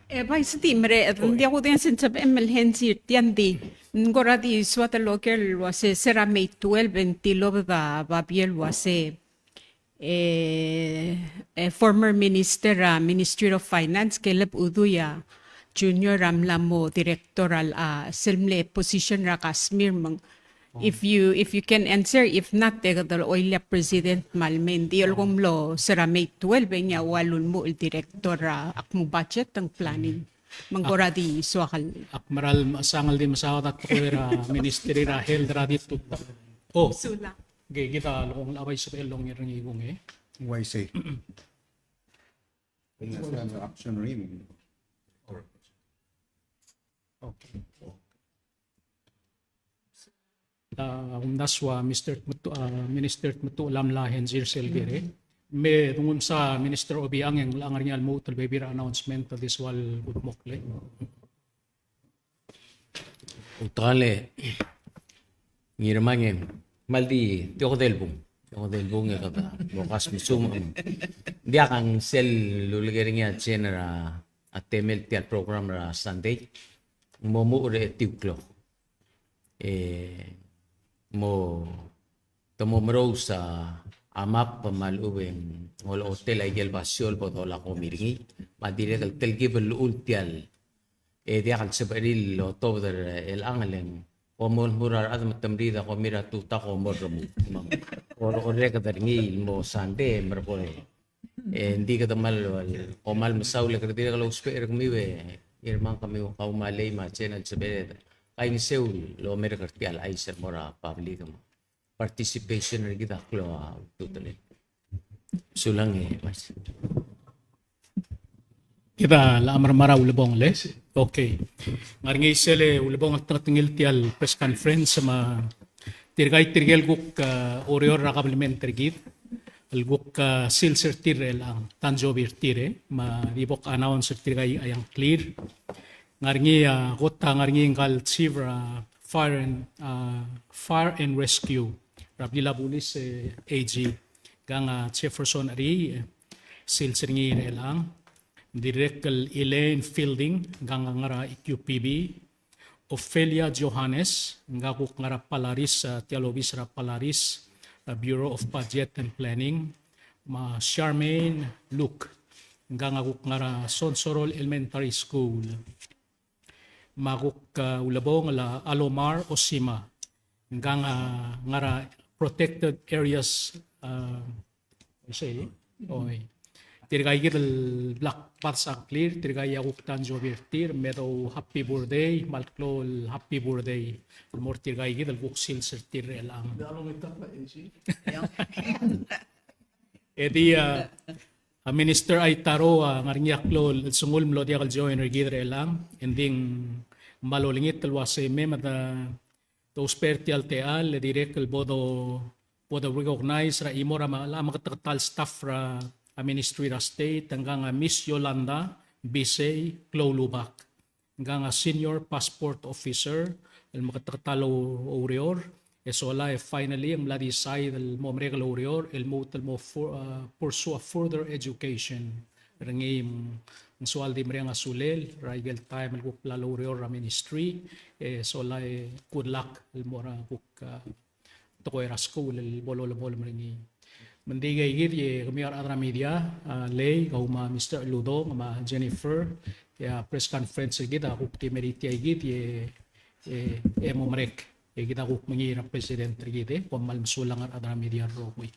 E bai se di mereched, ng diak kudengei since sebechem el hensi er tia. Ng di, ng kora di soad el oker el uasei se er a May twelve e ng tilobed a babier el uasei e, e former minister er a Ministry of Finance, Caleb Udui a Junior a mla mo director er a, a, sel mle position er a Kashmir me ng. If you, if you can answer, if not, e kede oil a president me a lmei. Ng di el kom mlo se er a May twelve e ngii a ua lulmuchel el director er a kmo budget and planning. Me ng kora di soak el. Ak meral mesang el di mesaod a tekoi er a Ministry er a Health er a di tu. Oh. Sulang. Ke kid a lekong el abai sebechel el onger er ngii kung e. Uaisei. Action ring. Okay. A, kumdasu a Mister Tmetuchl, a, Minister Tmetuchl a mla hensi er sel ker e. Me dungum sa Minister Obichang e ng locha ngar er ngii a lmuut el bebil er a announcement el di soal kudmokl e. Ultuil e Ngirmang e, kmal di, di okedei el bung. Di okedei el bung e kede mo kasmesumech. Diak, a ng sel uleker er ngii a Jen er a temel tia el program er a Sunday. Ng mo muchel er a etiu el klok. E mo, te mo merous a a map me a lechub e ng olechotel a ikel basio el bo dolak a komi er ngii. Me a dirrek el telkib el llechul tia el e diak el sebechir el otobed er chelechang e le ng kom mo lmuut er a rechad me te merid a komi er a tutau kom mo remove. Me ng orreked er ngii el mo Sunday e merekong. E ng di kede kmal, kmal mesaul e kede dirrek el ousbech er kemiu e irmang kemiu kaumalei me a channel el sebeched el kaingeseu el omerek er tia el chais el mo er a public me a participation er kid a klou a ultutelel. Sulang e, Vice. Kid a locha mermera ulebongel e. Okay. Ng ngar er ngii sel ulebongel el tengetengel tia el press conference me tirka, tirke el kuk, a, oureor er a kabelment er kid el kuk, a, sils er tir er chelechang, tanjobi er tir e, me a di bo kannounce er tirka a ngklir. Ng ngar er ngii, a, kot a ngar er ngii ngka el chief er a fire and, a, fire and rescue er a blil a bulis e, A G. Ngkang a Jefferson Ri, e, sils er ngii er chelechang. Dirrek el Elaine Fielding, ngkang a ngar er a E Q P B. Ophelia Johannes, ngka a kuk ngar er a Palaris, a, tia el obis er a Palaris, a, Bureau of Budget and Planning. Me a Charmaine Luke, ngkang a kuk ngar er a Sonsorol Elementary School. Me a kuk, a, ulebongel a Alomar Osima, ngkang a ngar er a protected areas, a, sei, oi. Tirka kid el bla kbades a ngklir, tirka a kuk tanjobi er tir, me dou happy birthday, me a klou el happy birthday el mo er tirka kid el kuk sils er tir er chelechang. E di, a, a Minister Aitaro, a, ng ngar er ngii a klou el sengul me ng diak el join er kid er chelechang, e ng di ng kmal olengit el uasei me me te, te ousbech er tia el techall, e dirrek el bo do, bo do recognize er a chimo er a me, a meketeket el staff er a, a Ministry er a State, ngkang a Miss Yolanda Bisei Kloulubak. Ngkang a Senior Passport Officer el meketeket el oureor, e sola e finally ng mla decide el mo merek el oureor, el lmuut el mo fu-, a, pursue a further education. Er ngii ng soal di mereng a sulel er a ikel taem el kuk bla loureor er a ministry, e sola e good luck el mo er a kuk, a, tekoi er a skuul el bo lolemolem er ngii. Me ng di ngii kid e kemiu a rechad er a media, a, Lei, kau me a Mister Ludong, me a Jennifer, e a press conference er kid a kuk di meritii kid e, e, e mo merek. E kid a kuk mengiil er a president er kid e, kom kmal mesulang a rechad er a media el rokui.